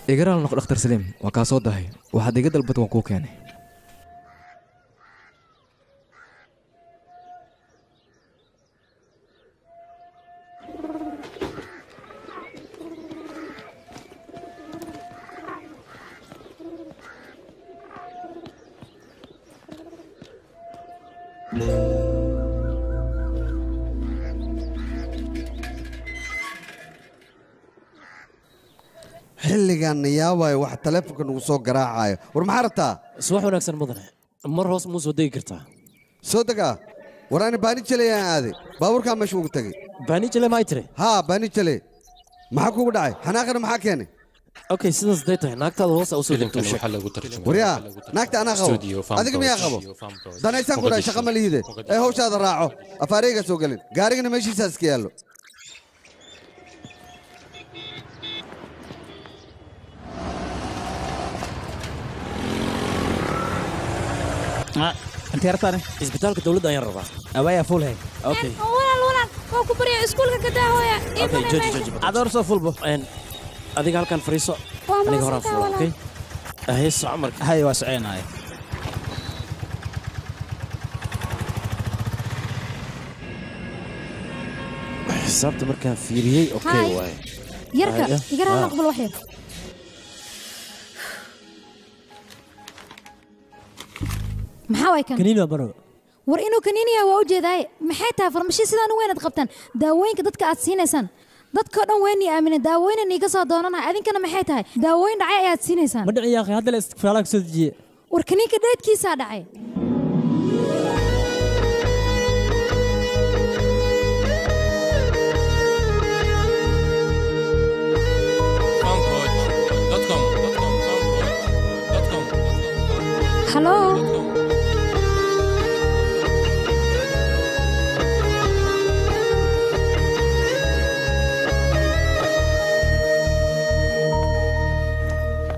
Igaraal noq dhakhtar Saliim waa kaa soo dahay waxaad iga dalbad waan kuu keenay. Xilligan yaabay wax taleefanka nagu soo garaacayo. War maxaa rabtaa? Subax wanaagsan mudane. Mar hoos muu soo degi kartaa? Soo degaa. War ani baanijale ayaan aaday. Baabuurkaa meesha ugu tagay. Baanijale ma ay tiri? Haa, baanijale. Maxaa kugu dhacay? Xanaaqana maxaa keenay? Okay, sidaas day tahay. Naagtaada hoos u soo degto. Waryaa, naagta anaa qabo. Adiga miyaa qabo? Danaysaan ku dhahay shaqa ma lihide. Ee hawshaada raaco. Afaareyga soo gelin. Gaarigana meeshiisaa iska yaallo. انت رتاني isbitaalka dawladda ayaan rabaa. Awaya full hay. Okay. Walaal walaal waa ku bariya iskuulka ka daahooya. Okay, jooji jooji. Adoor soo fulbo. Een adiga halkan fariiso. Aniga horaan fulo, okay? Hay soco marka. Hay waa soconaay. Xisaabta markaan fiiriyay, okay waay. Yarka, igaraa naqbal wax yar. Maxaa way kan? Kaniini baro. War inuu kaniiniya waa u jeedaay. Maxay tahay farmashi sidaan u weynaad qabtaan? Daawooyinka dadka aad siinaysaan. Dadka dhan weyn aaminay daawooyin iga soo doonana adinkana maxay tahay? Daawooyin dhacay ayaad siinaysaan. Ma dhicin yaaqi hadda la isticmaalaha soo dejiye. War kaniinka dheedkiisa dhacay. Fanproj.com. Hallo.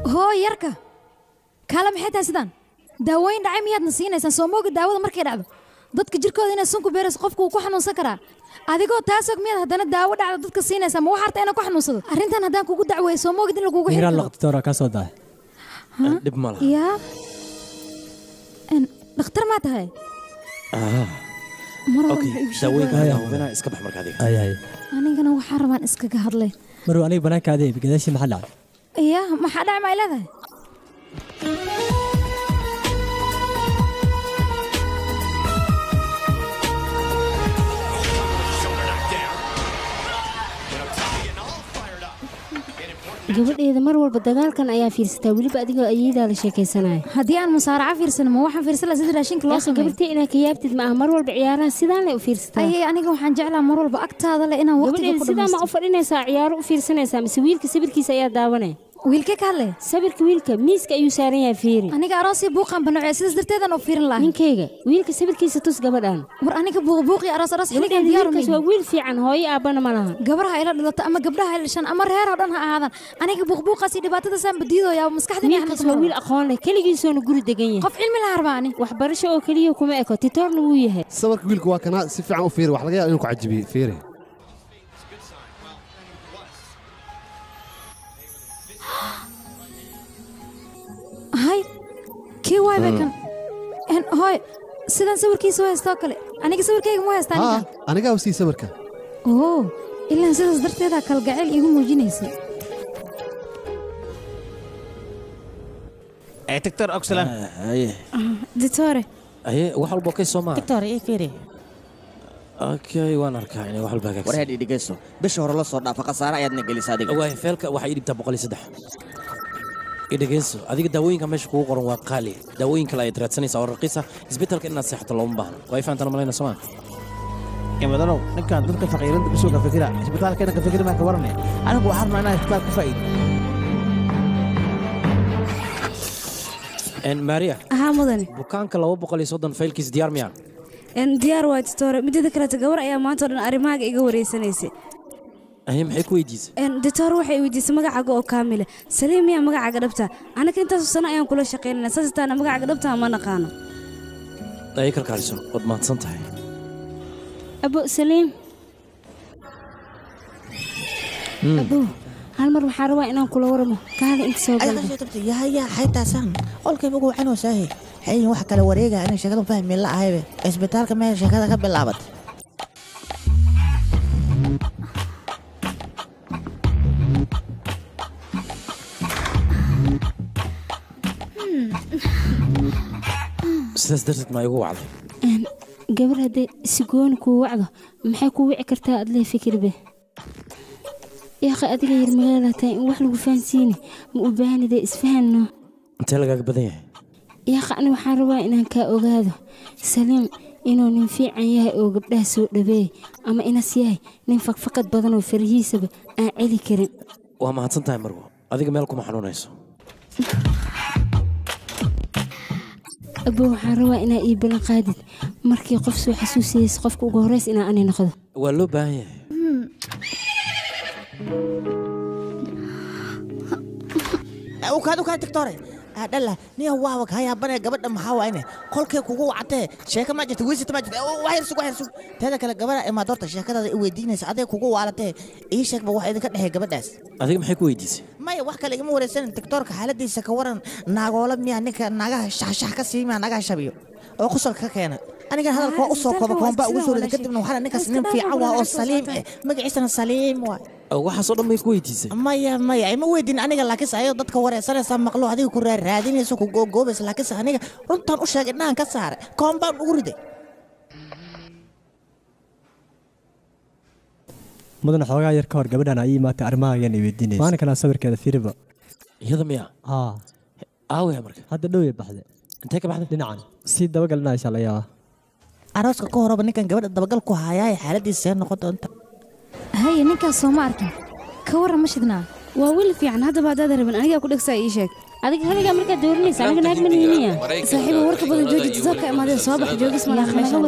Hooy yarka. Kaala maxay tahay sidaan? Daawooyin dhacay miyaadna siinaysaan? Soo mooga daawada markay dhacdo dadka jirkooda inay sun ku beerayso qofku wuu ku xanuunsan karaa. Adigoo taas og miyaad haddana daawo dhacda dadka siinaysaa? Ma waxaa rabtaa inaan ku xanuunsado? Arrintan haddaan kugu dacweeyo soo moogid in lagugu xiri karo. Doctor ka soo daay. Dhib ma laha. Yaa dhakhtar maa tahay? Okay, daawooyinka ayaa hubinaa, iska bax marka adiga. Ay. Anigana waxaan rabaan iskaga hadlay. Marwo aniga banaanka adeey gadaashii maxaa dhacay? Yaa maxaa dhacay ma leedahay? Gabadheeda mar walba dagaalkan ayaa fiirsataa, weliba adigoo ayeedaa la sheekaysanaya. Haddii aan musaaraca fiirsano ma waxaan fiirsan lahaa sida raashinka loo sameeyo. Gabartay inaa ka yaabtid ma aha, mar walba ciyaaraha sidaan lay u fiirsataa. Ayay aniga waxaan jeclaa mar walba agtaada leh inaan waqtiga ku dhamaysto. Sidaa ma u fadhinaysaa ciyaaro u fiirsanaysaa mise wiilka sawirkiisa ayaa daawanaya? Wiilkee ka hadlaya? Sawirka wiilka miiska ayuu saaran yahay, fiiri. Aniga aroosii buuqaan banuucaya, sidaas darteedaan u fiirin lahaa. Ninkayga wiilka sawirkiisa tus gabadhaan. War aniga buuqbuuqii aroos aroos xilligan diyaar wiilkaas waa wiil fiican, hooyo aabbana ma laha. Gabarha ila dhalato ama gabdhaha ila dhashaan ama reer oo dhan ha ahaadaan, aniga buuqbuuqaas iyo dhibaatadaasaan badiidooyaa maskaxdayda. Wiilkaas waa wiil aqoon leh, keligiisoona guri degan yahay. Qof cilmi laha rabaa ani. Waxbarasho oo keliya kuma eko, titoorna wuu yahay. Sawirka wiilka waa kanaa, si fiican u fiiri, wax laga yaabaa inuu ku cajibiyo, fiiri. Hay kii waay bay kan. Hooy sidaan sawirkiisa u haystoo kale aniga sawirkayga ma haystaa ninkan? Anigaa u sii sawirka. Oo ilaan sidaas darteedaa kalgacayl iigu muujinaysa. Doctor Oxlam. Doctore. Aye wax walba okay soo ma. Doctor ii fiiri. Okay, waan arkaa inay wax walba hagaagsan. War head dhigayso. Bisha hore la soo dhaafa khasaare ayaadna gelisay adiga. Waay feelka waxay ii dhibtaa 103. Dhegeyso, adiga daawooyinka meesha kugu qoran waa qaali. Daawooyin kale ayaad raadsanaysaa oo raqiis ah. Isbitaalka inaad seexato looma baahno. Way fahantaan malayna soo ma? Madanow, ninkan dadka faqiirinta bisoo ka fikira. Isbitaalkeena ka fikiri maa ka waranay. Anigu waxaan rabnaa inaan isbitaal ka faa'iido. Maria. Haa mudane. Bukaanka 230 faylkiis diyaar miyaa? Diyaar waa doctor. Midda kale gabar ayaa maanta oo dhan arrimahaaga iga wareysanaysay. Aye maxay ku weydiisay? Doctor waxay weydiisay magacaaga oo kaamil ah. Saliim miyaa magacaaga dhabta? Anaga intaas sano ayaan kula shaqeynayna, saasitaana magacaaga dhabta ma naqaano. Ay kalkaaliso, waad mahadsan tahay. Abu Saliim. Abu, hal mar waxaan rabaa inaan kula waramo. Kaale inta soo galay. Ay yaa xaytaasan. Qolkayba ugu wacan oo saahi. Xayin wax kala wareega inaan sheekada fahmi la ahaybe. Isbitaalka meel sheekada ka bilaabat. Sidaas darteed ma igu wacday? Gabar haddii si gooni kuu wacdo maxay ku wici kartaa aad leh fikirbe? Yaaqi adiga yar magaala tahay in wax lagu fahansiini ma u baahnide isfahanno. Intee lagaaga badan yahay? Yaaqi ani waxaan rabaa inaan kaa ogaado Saliim inuu nin fiican yahay oo gabdhaha soo dhaweey ama inas yahay nin fakfakad badan oo farihiisaba aan celi karin. Waa mahadsan tahay Marwo, adiga meel kuma xanuunayso. Abu waxaan rabaa inaa ii ballan qaadid markii qof soo xasuusiyay qofka ugu horreys inaa ani noqdo. Waa loo baahan yahay. Ukaad doctor. Dhalla niyo waa ka yaabane gabadha maxaa waayne qolkay kugu wacatee sheeko ma jirto weysita ma jirto wax yar sug wax yar sug teeda kale gabadha ima doorta sheekadaada i weydiinaysa adeeg kugu waalatee ii sheegba wax idinka dhexeey gabadhaas. Adiga maxay ku weydiisay? Maya wax kale igama wareysanin doctorka xaaladiisa ka waran naagoola miyaa ninka naagaha shaxshax ka sii miyaa naagaha shabiyo oo qosolka ka keena. Aniga hadalka waa u soo kooba koomba ugu soo riday kadibna waxaan ninkaas nin fiican waa oo Saliim eh magaciisana Saliim waa. Waxaas oo dhan may ku weydiisay? Maya maya ima weydiin aniga, laakiinse ayadoo dadka wareysanaysa maqlo adiga ku raadinayso ku googoobaysa, laakiinse aniga runtaan u sheegay indhahan ka saaray koombaan ugu riday. Mudane xoogaa yar ka hor gabadhan ay imaatay arrimahaagan i weydiinaysa. Maalin kale sawirkeeda fiiriba. Iyada miyaa? Haa. Aawaya marka? Hadda dhow ay baxday. Intee ka baxday? Dhinacan. Sii dabagalnaa insha Allah yaa. Arooska ka horeba ninkan gabadha dabagal ku hayaa xaaladiisa see noqon doonta. Haye ninkaas soo ma arkin. Ka warran ma shidnaa. Waa wiil fiican haddaba haddaad rabin anigaa ku dhegsaa ii sheeg. Adiga haligaa markaad dooranaysa aniga naag ma nihiniya. Saaxiibo warka badan jooji tisaabka imaadeen soo bax joogis ma laha meeshan.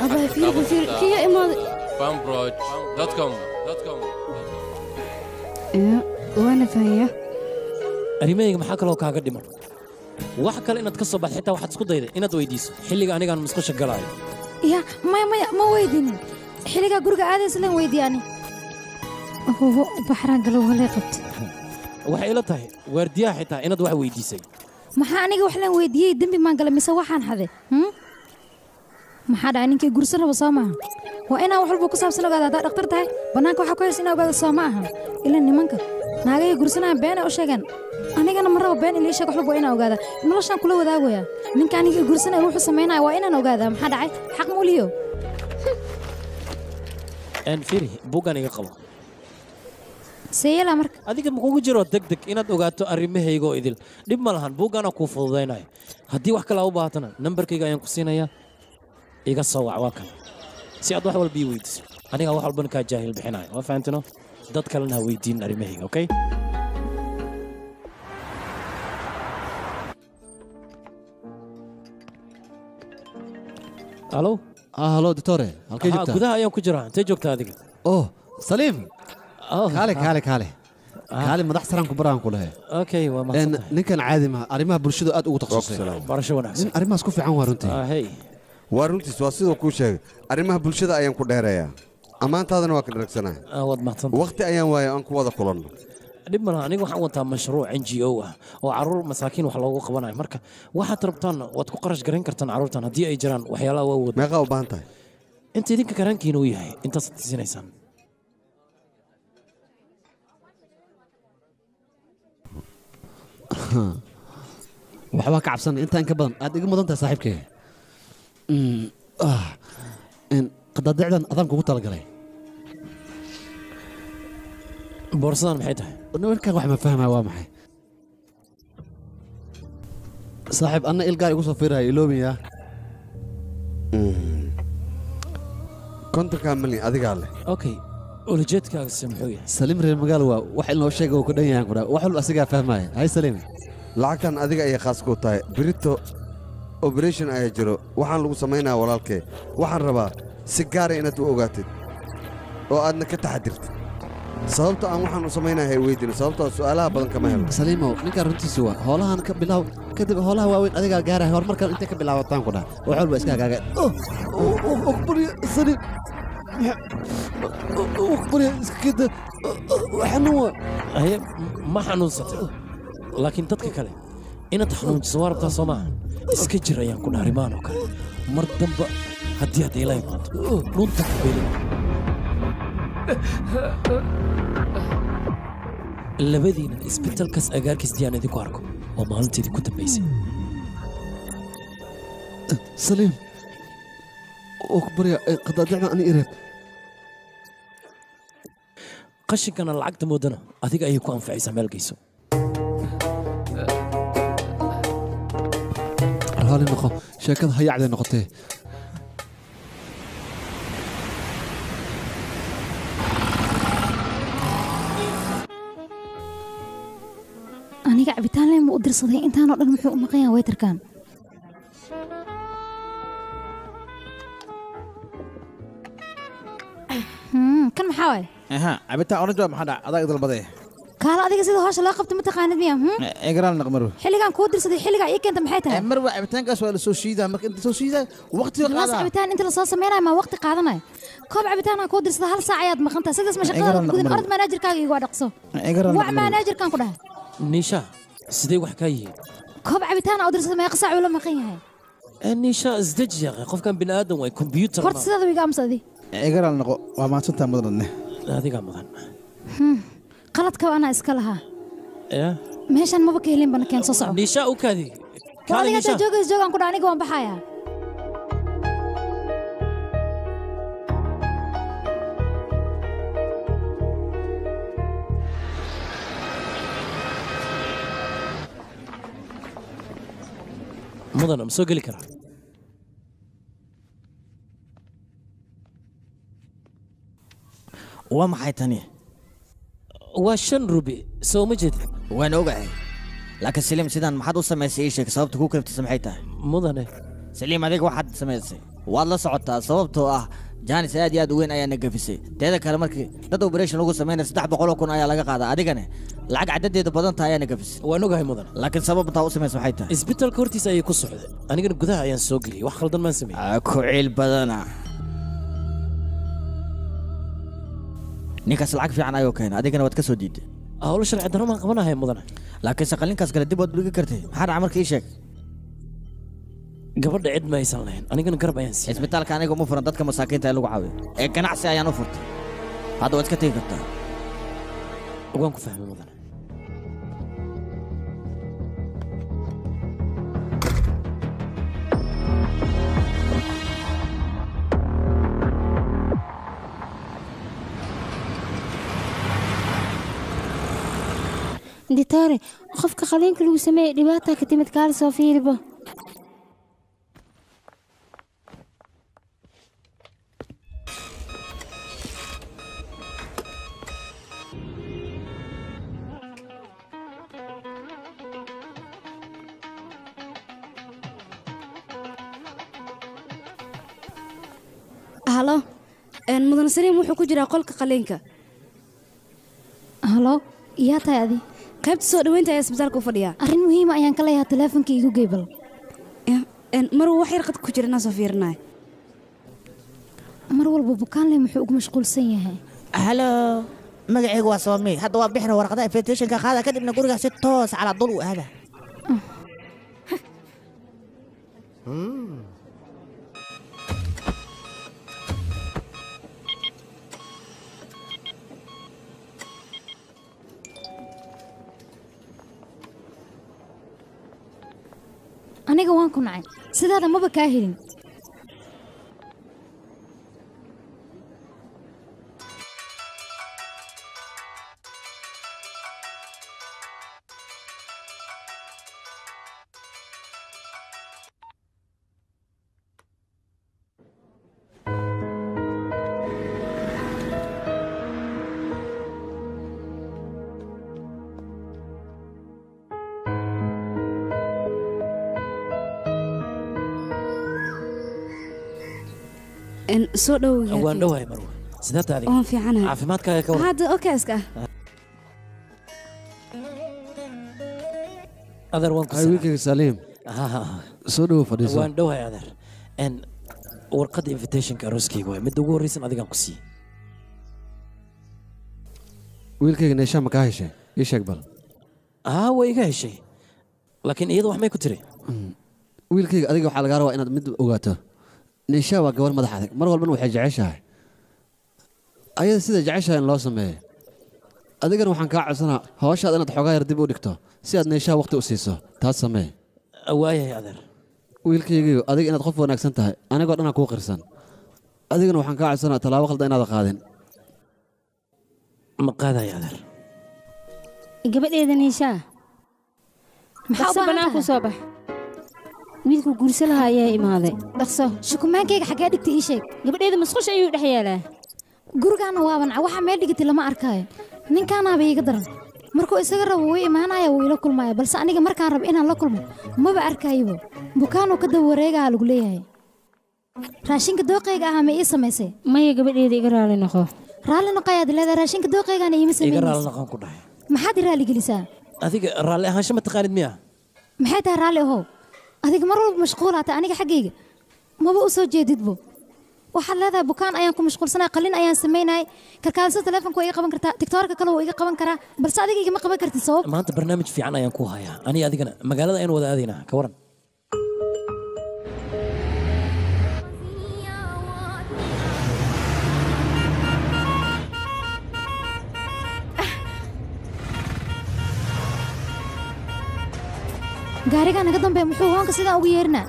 Abaa fiir fiir kiya imaaday. Fanproj.com. Waana fahaya. Arrimahayga maxaa kaloo kaaga dhiman? Wax kale inaad ka soo baxdo xitaa waxaad isku dayday inaad weydiiso xilliga anigaan musqusha galaayo. Ya maya maya ma weydiinin. Xilligaa guriga aadaysa lan weydiiyaani. Hubo baxraan galo walay qabtay. Waxay ila tahay waardiyaha xitaa inaad wax weydiisay. Maxaa aniga wax lan weydiiyey dembi maan galay mise waxaan xaday? Maxaa dhacay ninkii gursan rabo soo maaha? Waa inaan wax walba ku saabsan ogaada haddaad dhakhtar tahay bannaanka waxaa ku haysa inaa ogaada soo ma aha. Ilaa nimanka naagaya gursanaya been ay u sheegaan anigana ma rabo been in lii sheego wax walba waa inaan ogaada noloshaan kula wadaagaya ninka aniga gursanaya wuxuu samaynaya waa inaan ogaada maxaa dhacay xaq ma u liyo. Fiiri buuggan iga qabo. Seeyala marka adiga ma kugu jiro degdeg inaad ogaato arrimahayga oo idil dhib ma lahan buuggaana kuu fududaynaya haddii wax kale aa u baahatana nambarkayga ayaan ku siinayaa iga soo wac waa kan si aad wax walba ii weydiiso aniga wax walbana kaa jaahil bixinaya waa fahantino dad kalena ha weydiin arrimahayga okay. Halo? Halo doctore, halkee joogtaa? Gudaha ayaan ku jiraa, intee joogtaa adiga? Oh, Saliim. Kaale kaale kaale. Kaale madax saraan ku baraan ku lehe. Okay, waa mahadsantahay. Ninkan caadi ma arrimaha bulshadu aad ugu takhasusay. Barasho wanaagsan. Nin arrimahaas ku fiican waa runtii. Hey. Waa runtiis waa sidoo kuu sheegay. Arrimaha bulshada ayaan ku dheereeyaa. Amaantaadana waa ka dharagsanahay. Waad mahadsantahay. Waqti ayaan waayay aan ku wada kulanno. Dhib ma laha aniga waxaan wataa mashruuc NGO ah oo carruur masaakiin wax loogu qabanayo marka waxaad rabtaan waad ku qarash garayn kartaan carruurtan haddii ay jiraan waxyaalaha waa wada. Meeqa u baahan tahay? Inta idinka karaankiina uu yahay intaasaad siinaysaan. Waxbaa ka cabsan intaan ka badan aad iga mudan tahay saaxiibkay. Qadaadicdan adaan kugu talagalay. Boorsadan maxay tahay? Warkaan wax ma fahmaya waa maxay? Saaxiib anna ilgaar igu soo fiiraya iloobiyaa. 50 milyan adigaa leh. Okay, ulajeedkaaga se muxuu yahay? Saliim reer magaal waa wax in loo sheega uu ku dhan yahay ku dhaha wax walba asigaa fahmaya. Hay Saliim. Lacagtan adiga ayay khaas ku tahay. Berito operation ayaa jiro waxaan lagu samaynayaa walaalkee. Waxaan rabaa si gaara inaad u ogaatid oo aadna ka taxadirtid. Sababta aan waxaan u samaynahay weydiin sababta su'aalaha badan kama helo. Saliimo ninka runtiisu waa howlahan ka bilow kadib howlaha waaweyn adigaa gaaraya horumarkan intay ka bilaabataan ku dhaha wax walba iska hagaaga. Saliim iska xanuun haye ma xanuunsatay laakiin dadka kale inaad xanuunjiso waa rabtaa soo maaha iska jir ayaan ku dhaha arrimahan oo kale mar damba haddii aad ila imaato dhunta ku beelin. Labadiinan isbitaalkaas agaarkiis diyaan idinku arko waa maalinteedii ku dambaysay. Saliim oo ku barya qadaadicda ani ireeb. Qashinkana lacagta moodana adiga ayay ku anfacaysaa meel geyso. Raali noqo sheekada hayacday noqotee. Aniga cabitaan leen ma u dirsaday intaan oo dhan muxuu u maqan yahay waytarkan. Kan maxaa waay? Aha, cabitaan orange waa maxaa dhacay adag dalbaday. Kaala adiga sida hawsha loo qabto ma taqaanid miya? Eegaraal naqmaru. Xilligan kuu dirsaday xilligaa ii keenta maxay tahay? Mar waa cabitaankaas waa la soo shiidaa marka inta soo shiidaa waqti la qaadaa. Cabitaan inta la soo sameynaayo ma waqti qaadanayo. Koob cabitaan aan kuu dirsaday hal saac ayaad maqan tahay sidaas ma shaqada gudin orod managerkaaga igu dhaqso. Wac managerkan ku dhahay. Niisha sidee wax ka yihiin? Koob cabitaan aan u dirsaday meeqa saac uu la maqan yahay? Niisha isdeji yaa qofkan bini aadan way computer. Horta sidaad iga amsadi. Eegaraal noqo waa maadsantaa mudanne. Adiga mudan. Qaladka ana iska lahaa. Ee? Meeshan maba ka helin bana keen soo soco. Niisha u kaadi. Kaali Niisha. Adiga joogaan ku dhahay aniga waan baxayaa. Mudan ma soo geli karaa? Waa maxay tani? Waa 5 rubi soo ma jeedid? Waan ogahay, laakiin Saliim sidaan maxaad u samaysay? Ii sheeg sababta kuu kaliftay maxay tahay? Mudane Saliim, adiga waxaad samaysay waad la socotaa, sababtoo ah jaanis aad iyo aad u weyn ayaa na gafisay. Teeda kale markii dad operation lagu sameynaya 300,000 ayaa laga qaadaa, adigana lacag cadadeeda badan tahay ayaa na gafisay. Waan ogahay mudane, laakiin sababta u samaysay maxay tahay? Isbitaalka hortiisa ayay ku socday, anigana gudaha ayaan soo geliyay. Wax khaldan maan sameeyay? Ku ciil badana ninkaas, lacag fiican ayuu keenay, adigana waad ka soo diiday. Howlo sharci darro maan qabanahay mudane. Laakiin shaqalinkaas kale dib waad dhigi kartay. Maxaa dhaca marka? Ii sheeg. Gabadha cid ma aysan lahayn, anigana garab ayaan siiyay. Isbitaalka aniga uma furan dadka masaakiinta ee lagu caawiyo, ee ganacsi ayaan u furtay. Hadda waad iska tegi kartaa. Waan ku fahmay mudane. Ditoore, qofka qaliinka lagu sameeyey dhibaata ka timid, kaal soo fiiribo. Halo, mudan Saliim wuxuu ku jiraa qolka qaliinka. Halo, yaa tahay adi? Qaybta soo dhaweynta ayaa isbitaalka u fadhiyaa. Arrin muhiima ayaan ka leeyahay, teleefonka iigu geybal. Mar wax yar qad ku jira inaan soo fiirinayo. Mar walba bukaan leh muxuu ugu mashquulsan yahay? Halo, magacaygu waa Soomi. Hadda waa bixina warqadaha invitationka qaada, kadibna gurigaa si toos calaa dul u aada. Aniga waan ku nacay, sidaada maba kaa helin. Soo dhow. Waan dhowahay Marwa, sidee tahay adiga? Waan fiicanahay. Caafimaadkaaga ka waran? Hadda okay iska ah. Adeer, waan ku Ay, wiilkayga Saliim, soo dhowo, fadhiiso. Waan dhowahay adeer. Warqadda invitationka arooskayga waay, midda ugu horreysan adigaan ku siiyey. Wiilkayga, neeshaa ma kaa heshay? Ii sheeg bal. Haa, way iga heshay, laakiin iyada wax may ku tiri? Wiilkayga, adiga waxaa lagaa rabaa inaad mid ogaato. Neeshaa waa gabar madax adag, mar walbana waxay jeceshahay ayada sida jeceshahay in loo sameeyo. Adigana waxaan kaa codsanaa hawshaad inaad xoogaa yar dib u dhigto si aad neeshaa waqti u siiso. Taas samee. Waayahay adeer. Wiilkaygiiyo, adiga inaad qof wanaagsan tahay anigoo dhanaa kuu qirsan. Adigana waxaan kaa codsanaa tallaabo khaldan inaad qaadin. Ma qaadaya adeer. Gabadheeda Niishaa, Maxaa u dhaqso baahan banaanku tahay? Soo bax, wiilku guurso lahaa ayaa imaaday, dhaqso. Shukumaankayga xaggee dhigtay? Ii sheeg. Gabadheeda musqusha ayuu dhex yaalaa. Gurigaana waaban waxa meel dhigatay lama arkaayo. Ninkaanaaba iiga daran, markuu isaga rabo wuu imaanaya, wuu ila kulmaya, balse aniga markaan rabo inaan la kulmo maba arkaayoba. Bukaanuu ka daba wareegaha lagu leeyahay. Raashinka dooqayga ahaa ma ii samaysay? Maya gabadheeda, iga raali noqo. Raalli noqo ayaad leedahay, raashinka dooqaygaana iima Iga raalli samaynaysa. noqon ku dhahay. Maxaad i raali gelisaa? Adiga raalli ahaansho ma taqaanid miya? Maxay tahay raalli ahow? Adiga mar walba mashquulaata, aniga xaggayga maba u soo jeedidbo. Waxaad leedahay bukaan ayaan ku mashquulsanay, qalin ayaan samaynayay. Kalkaaliso telefonka waa iga qaban kartaa, tiktoorka kale wuu iga qaban karaa, balse adiga igama qaban kartid. Sabab? Maanta barnaamij fiican ayaan ku hayaa. Aniga adigana magaalada ayaan wada aadaynaa, ka waran? Gaarigaa naga dambeeya muxuu hoonka sidaan ugu yeerinaa?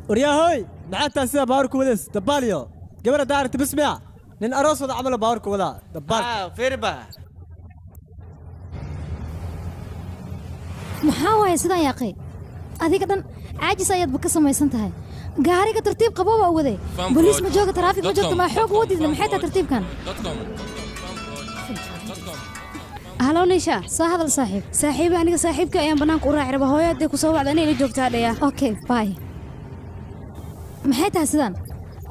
Waryaahoy, maxaa taa sida baawar ku wadays dabaaliyo gabadha daarta bis miya nin aroos wada camal baawar ku wadaa dabaal fiirba. Maxaa waaye sidaan yaaqay? Adiga dhan caajis ayaadba ka samaysan tahay. Gaariga tartiib qabooba u waday. Booliis ma jooga, taraafik ma joogto, maa xoog u wadidna maxay tahay tartiibkan? Halo Nisha. Soo hadal saaxiib. Saaxiib aniga saaxiibka ayaan banaanka u raaci rabaa. Hooyo hadday ku soo wacdo inay ila joogtaa dhaya. Okay, bye. Maxay tahay sidan?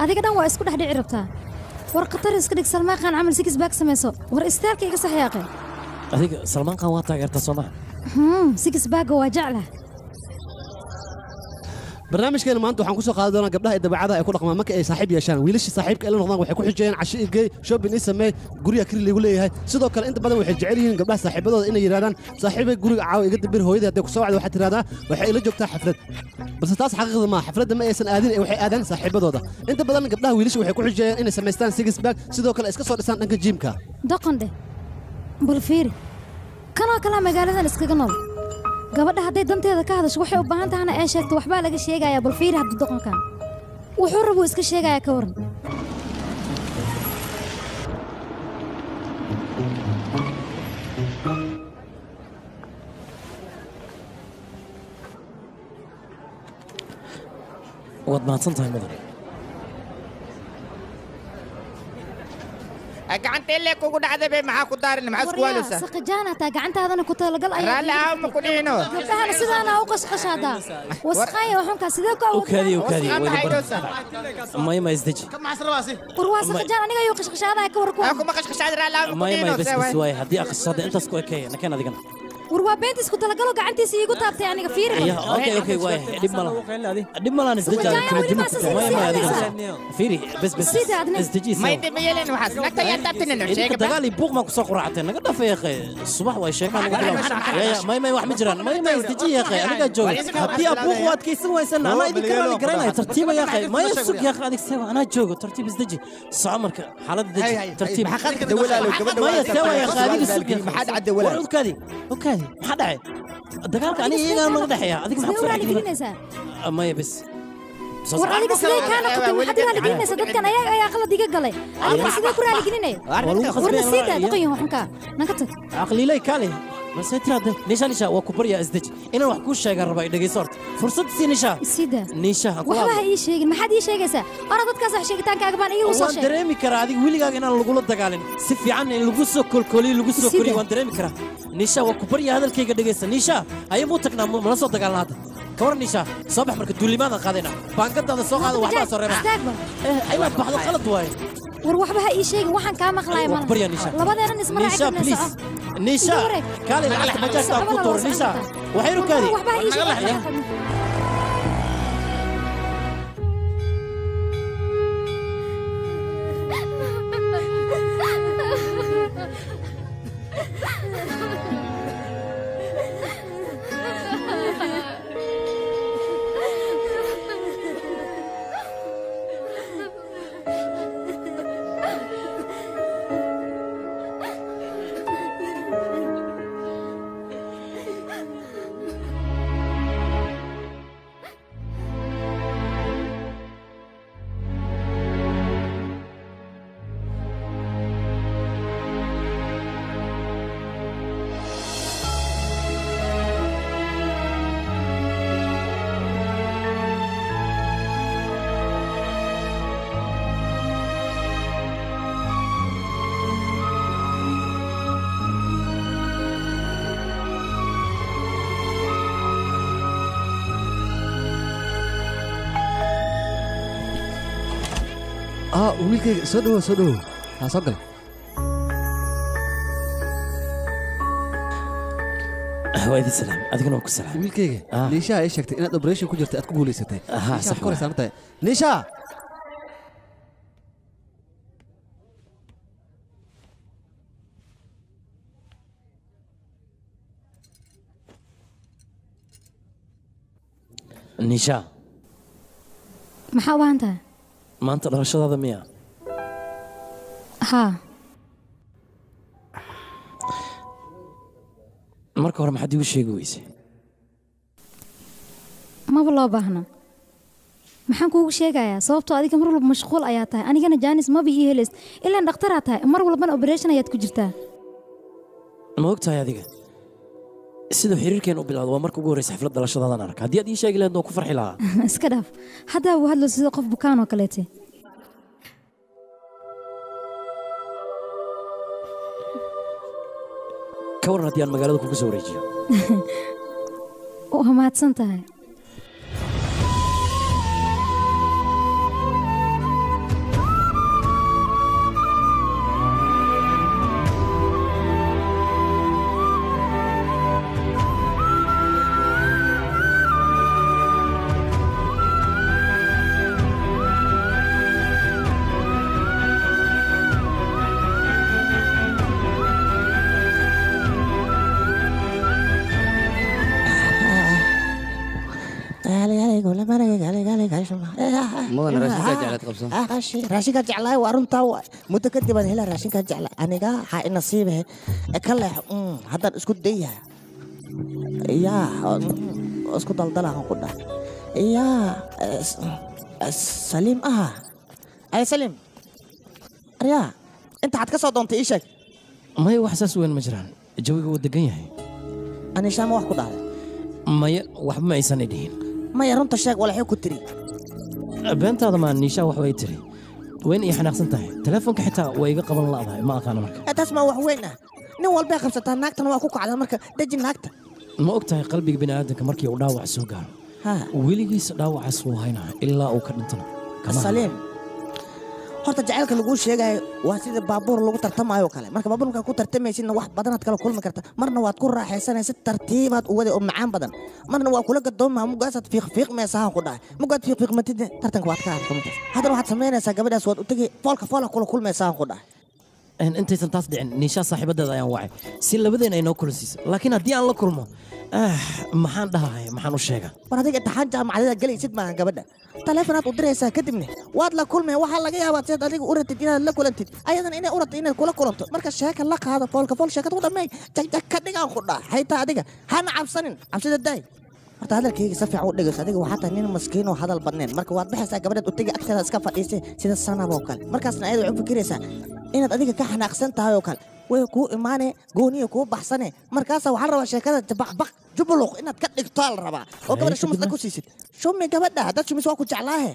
Adiga dhan waa isku dhex dhici rabtaa. War khatar iska dhig Salmaan Khan camal six pack samayso. War istaalka iga sax yaaqe. Adiga Salmaan Khan waa taageertaa soo maha? Six pack waa jeclaha. Barnaamijkeena maanta waxaan ku soo qaadan doonaa gabdhaha ee dabeecadaha ay ku dhaqmaan marka ay saaxiib yeeshaan. Wiilasha saaxiibka ay la noqdaan waxay ku xijayaan casho i geey, shopping i sameey, guriga kiri liigu leeyahay. Sidoo kale inta badan waxay jecel yihiin gabdhaha saaxiibadooda inay yidhahdaan saaxiibay guriga caawa iga dambir, hooyadii hadday ku soo wacdo waxaad tidhahdaa waxay ila joogtaa xaflad. Balse taas xaqiiqda maaha, xafladda ma aysan aadin ee waxay aadaan saaxiibadooda. Inta badan gabdhaha wiilasha waxay ku xijayaan inay samaystaan six pack, sidoo kale iska soo dhisaan dhanka jiimka. Doqon dheh. Bal fiiri. Kanoo kale magaaladan iskaga nool. Gabadha hadday danteeda ka hadasho waxay u baahan tahana ee sheegto waxbaa laga sheegayaa. Bal fiiri hadda doqonkan wuxuu rabuu iska sheegayaa ka waran. Waad mahadsan tahay mudan. Gacanta illee kugu dhacday bay maxaa ku daarin, maxaa isku waaleysaa? Saqajaan hataa gacantaadana ku talagal ayaa. Raalli ahaw ma ku dhihino. Gabdhahana sidaana u qashqashaadaa. Wasqaaya waxunkaa sidee ku awood. Ukaadi ukaadi maya ma isdeji. War waa saqajaan aniga ayuu qashqashaadaya ka war ku. Kuma qashqashaad raalli ahaw ma ku maya dhihino. Maya bas bas waay haddii aqashada intaas ku ekeeya nakeen adigana. War waa beentiis ku talagalo gacantiisa iigu taabtay aniga fiiri. Ya okay okay waay dhib malaha dhib malahan isdeji maya maya adigana fiiri bas bas isdeji. Ma inta ma yeelin waxaas nagta yaa taabtinino sheega. Dagaal iyo buuq maa ku soo quraacteen naga dhaaf ya akhay subax waay sheekaan ugu bilaw. Ya may may wax ma jiraan may may isdeji ya akhay aniga jooga haddii aad buuq u adkaysan waysan anaa idinka raali garanaya tartiiba ya akhay maya sug ya akhay adig sewa anaa joogo tartiib isdeji soco marka xaaladda deji tartiib. Maya sewa ya akhay adiga sug ya maxaa dhacday walaal? War ukaadi ukaadi maxaa dhacay dagaalka aniga iyagaa naga dhexeeya adiga maxaa ku raaligelinaysaa? Maya bas war adiga sidee kaa noqotay maxaad raaligelinaysaa? Dadkan ayaga ayaa qalad iga galay adiga sidee ku raaligelinaya? Warna sii daa doqon yahow xunkaa naga tag. Caqliilay kaale masay tiraahde Nisha Nisha waa ku baryaa isdeji inaan wax kuu sheegaan rabaa dhegeyso horta fursad sii Nisha. Sii daa Nisha waxba ha ii sheegin maxaad ii sheegaysaa? Ora dadkaas wax sheegitaankaaga baan iigu soo waan sheegay. Dareemi karaa adiga weligaaga inaan lagula dagaalin si fiican in lagu soo kolkoliyo lagu soo koriyo waan dareemi karaa. Nisha waa ku baryaa hadalkayga dhegeysa Nisha ayaa muu tagnaa mala soo dagaalna hadda ka waran Nisha soo bax marka duulimaadaan qaadayna baangadaada soo qaada waxbaa soo reeba inaad baxdo qalad waaye. War waxba ha ii sheegin waxaan kaa maqlaaya Waa ku baryaa Nisha. Labadeenan isma raaci Nisha karnaa please soco. Nisha Iga wareeg. kaale lacagta bajaajta ku tuur Nisha waxay rukaadi. Waxba ha ii sheegin. Wiilkayga soo dhawow soo dhawow ha soo gal. Waa idin salaam adigana waa ku salaam. Wiilkayga Niisha ay sheegtay inaad operation ku jirtay aad ku guulaysatay. Niisha sax kor saaran tahay Niisha. Nisha Maxaa u baahan tahay? Maanta dhalashadaada miya? Haa. Marka hore maxaad iigu sheegi weysay? Maba loo baahna. Maxaan kuugu sheegayaa? Sababtoo adiga mar walba mashquul ayaa tahay anigana jaanis maba ii helays ilaan dhakhtaraa tahay mar walbana operation ayaad ku jirtaa. Ma og tahay adiga Siduu xiriirkeenu u bilowdo waa marka ugu horreysa xaflad dhalashadaadan arka. Haddii aad ii sheegi lahayd waan ku farxi lahaa. Iska dhaaf. Hadda uu hadlo sida qof bukaan oo kaleete. Ka waran haddii aan magaalada kugu soo wareejiyo? Waa mahadsan tahay. Mudan raashinkaa jeclaad qabso. Raashinkaa jeclaay waa runtaa, muddo kadib aan helaa raashinkaa jecla aniga waxaa i nasiibahe ka leex haddaan isku dayaha yaa isku daldalahan ku dhah yaa Saliim aha ay Saliim aryaa inta xad ka soo doontay ii sheeg. Maya, wax saas weyn ma jiraan, jawiga wuu degan yahay. Anishaa ma wax ku dhahday? Maya, waxba ma aysan i dhihin. Maya, runta sheeg, walaxay ku tiri? Beentaada maa, Niishaa wax way tiri, wayna ii xanaaqsan tahay, telefoonka xitaa way iga qaban la'dahay, ma aqaano marka. Taas maa wax weyn ah, nin walbay qabsataa, naagtana waa ku kacdaa, marka deji naagta. Ma og tahay qalbiga bini'aadanka markii uu dhaawac soo gaaro weligiisa dhaawacaas wuu haynaa ilaa uu ka dhintana? Saliim, horta jacaylka laguu sheegayo waa sida baabuur lagu tartamayo kale. Marka baabuur markaa ku tartamaysidna wax badanaad kala kulmi karta. Marna waad ku raaxaysanaysa, tartiibaad u waday oo macaan badan, marna waa kula gadoomaa, mugaasaad fiiqfiiqmaysaa ku dhahay, mugaad fiiqfiiqmatidna tartanka waad ka harkamataas. Haddana waxaad samaynaysaa gabadhaas waad u tegay, foolka foola kula kulmaysaa ku dhahay. Intaysan taas dhicin, Niishaa saaxiibadeeda ayaan wacay si labadeena ay noo kulansiiso, laakiin haddii aan la kulmo maxaan dhahahay, maxaan u sheegaa? War adiga imtixaan jaamacadeeda gelaysid maahan, gabadha taleefonaad u diraysaa, kadibna waad la kulmaya. Waxaa laga yaabaa sidaad adiga u ratid inaad la kulantid, ayadana inay u ratid inaad kula kulanto. Marka sheeka la qaado, foolka fool sheekada u dhammeey, jagjag ka dhigaan ku dhaa haytaa. Adiga hana cabsanin, cabsida daay. Horta hadalkayga si fiican u dhegeyso. Adiga waxaa tahay nin maskiin oo hadal badnayn. Marka waad baxaysaa, gabadhaad u tegi, agteeda iska fadhiisay sida sanab oo kale. Markaasna ayada waxay u fikiraysaa inaad adiga ka xanaaqsan tahay oo kale, way kuu imaane, gooniya kuu baxsane. Markaasa waxaa la rabaa sheekada jabaqbaq jubuluq inaad ka dhigto la rabaa oo gabadha shumisna ku siisid. Shumi gabadha, haddaad shumis waa ku jeclaahe.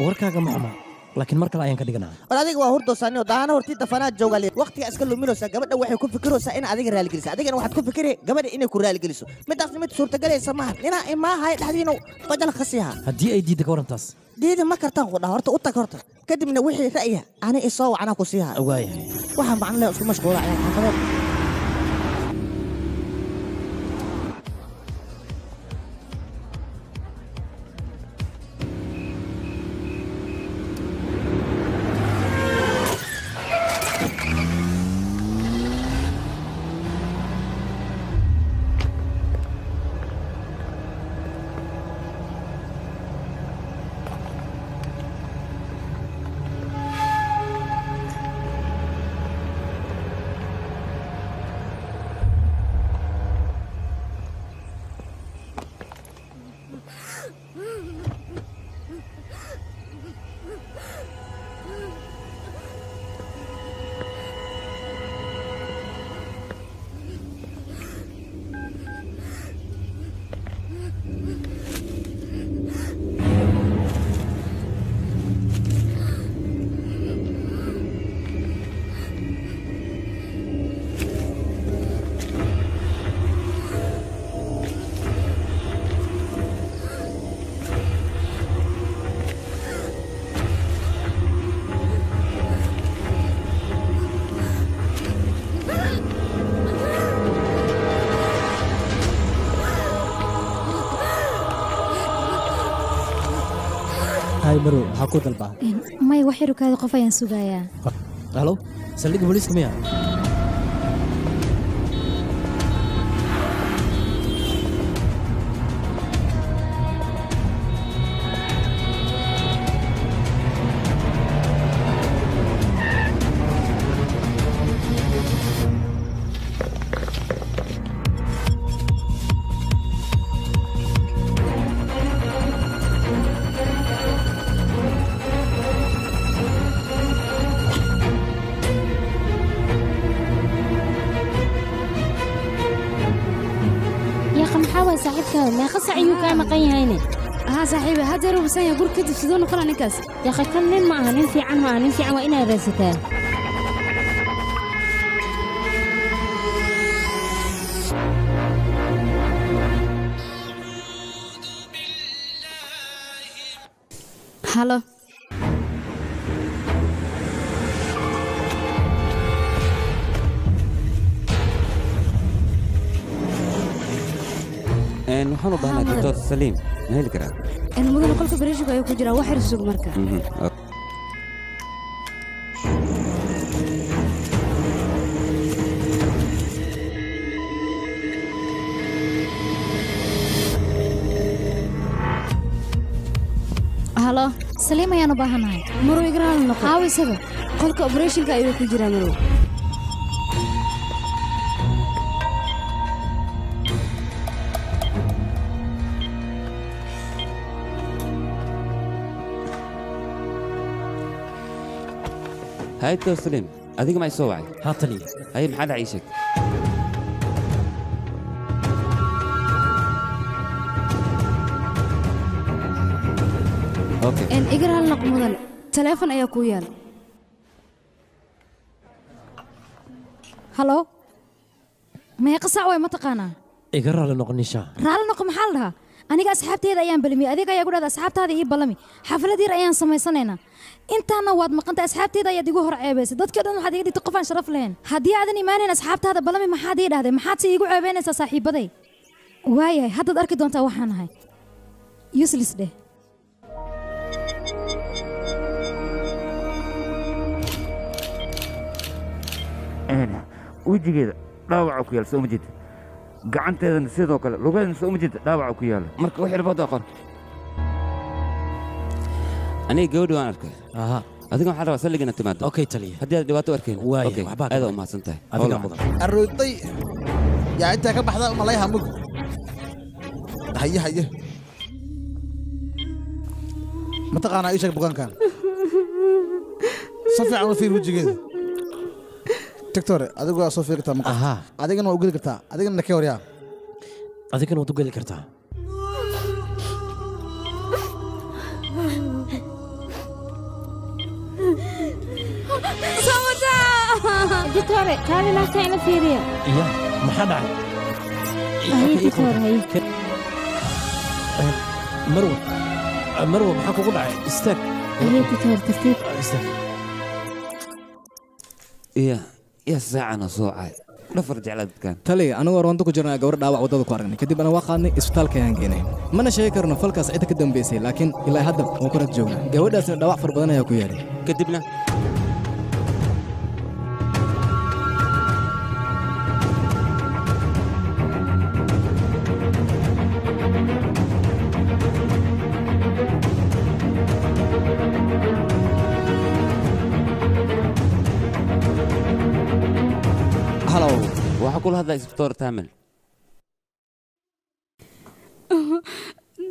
Warkaaga ma xuma, laakiin mar kale ayaan ka dhiganaa. War adiga waa hurdoosaaniyo daana hortii dafanaad jooga, waqtiga iska luminaysaa. Gabadha waxay ku fikiraysaa in adiga raaligeliso, adigana waxaad ku fikiri gabadha inay ku raaligeliso. Midaasna mid suurtagelaysa maaha, ninaa imaahay dhexdiinu bajal khasiha. Haddii ay diidda ka warantaas? Diidi ma kartaan ku dhaha. Horta u tag horta, kadibna wixii ra'yiha ani isoo wacanaa ku siiha. Waayahay. Waxaan macno leh isku mashquula ayaan xaafadeed. Marow, maxaa ku dalbaa? Maya, wax yarukaada, qof ayaan sugayaa. Halo, saldhigga booliiska miya? saaxiibkaada meeqa sac ayuu kaa maqan yahayne? Haa saaxiibe, haddeer uu bisan yahay guri kadib siduu noqonaa ninkaas? Yaqa kan nin ma aha, nin fiican ma aha, nin fiican waa inaad raadsataa. Halo. Waxaan u baahnaa Mudan. Doctor Saliim ma heli karaa? Mudane, qolka bareeshiga ayuu ku jiraa, wax yar sug marka. Halo. Saliim ayaan u baahanahay. Marow, iga raali noqo. Aawo isaga? Qolka operation-ka ayuu ku jiraa, Marow. Hay Doctor Saliim, adiga ma i soo wacay? Haa taliya. Haye, maxaa dhacay? Ii sheeg. Okay. Iga raali noqo mudane, taleefon ayaa kuu yaal. Halo, meeqa saac way ma taqaanaa? Iga raali noqo, Nisha. Raalli noqo maxaa la dhahaa? Aniga asxaabteeda ayaan balamiyey, adiga ayaa ku dhahda asxaabtaada ii balami, xaflad yar ayaan samaysanaynaa. Intaana waad maqantay, asxaabteeda ayaad igu hor ceebaysay. Dadkii o dhan waxaad iga dhigtay qof aan sharaf lahayn. Haddii aadan imaanayn asxaabtaada balami maxaad ii dhahday? Maxaad si iigu ceebaynaysaa saaxiibaday? Waayahay, haddaad arki doontaa waxaan ahay. Useless dheh. Wejigeeda dhaawaca ku yaal soo ma jeed, gacanteedana sidoo kale, lugaheedana soo ma jeed dhaawaca ku yaala. Marka wax yarbooda aqoon aniga gabadhi waan arkay. Adiga waxaan rabaa saldhig inaad timaado. Okay taliya. Haddii aad dhibaato u arkayn. Waaya, Okay, waxbaa ka aad dhacay. u mahadsan tahay. Adigaa Howl mudan. Arrootay yaa intaa ka baxda malayha mug. Haye haye, mataqaanaa? Ii sheeg bukaankan si fiican u fiir wejigeeda. Doctor, adigu waa soo fiiri kartaa maqal, adigana waa u geli kartaa, adigana nakee waryaa. Adigana waad u geli kartaa. Doctore, kaali naagta ila fiiriya. Iya, maxaa dhacay? Haye doctor, haye. Marwa, Marwa, maxaa kugu dhacay? Istaag. Haye doctor, tartiib. Istaag. Iya ya, saacana soo cay dhafar jeclaa dadkan. Taliya, anagoo roonto ku jirnaa gabar dhaawac waddada ku aragnay, kadib ana waa qaadnay isbitaalka ayaan geenay. Mana sheegi karno falkaas cidda ka dambaysay, laakiin ilaa hadda waan ku rag joognaa. Gabadhaasna dhaawac far badan ayaa ku yaalay. Kadibna halow, waxaa kula hadlaa isbitoor Taamil.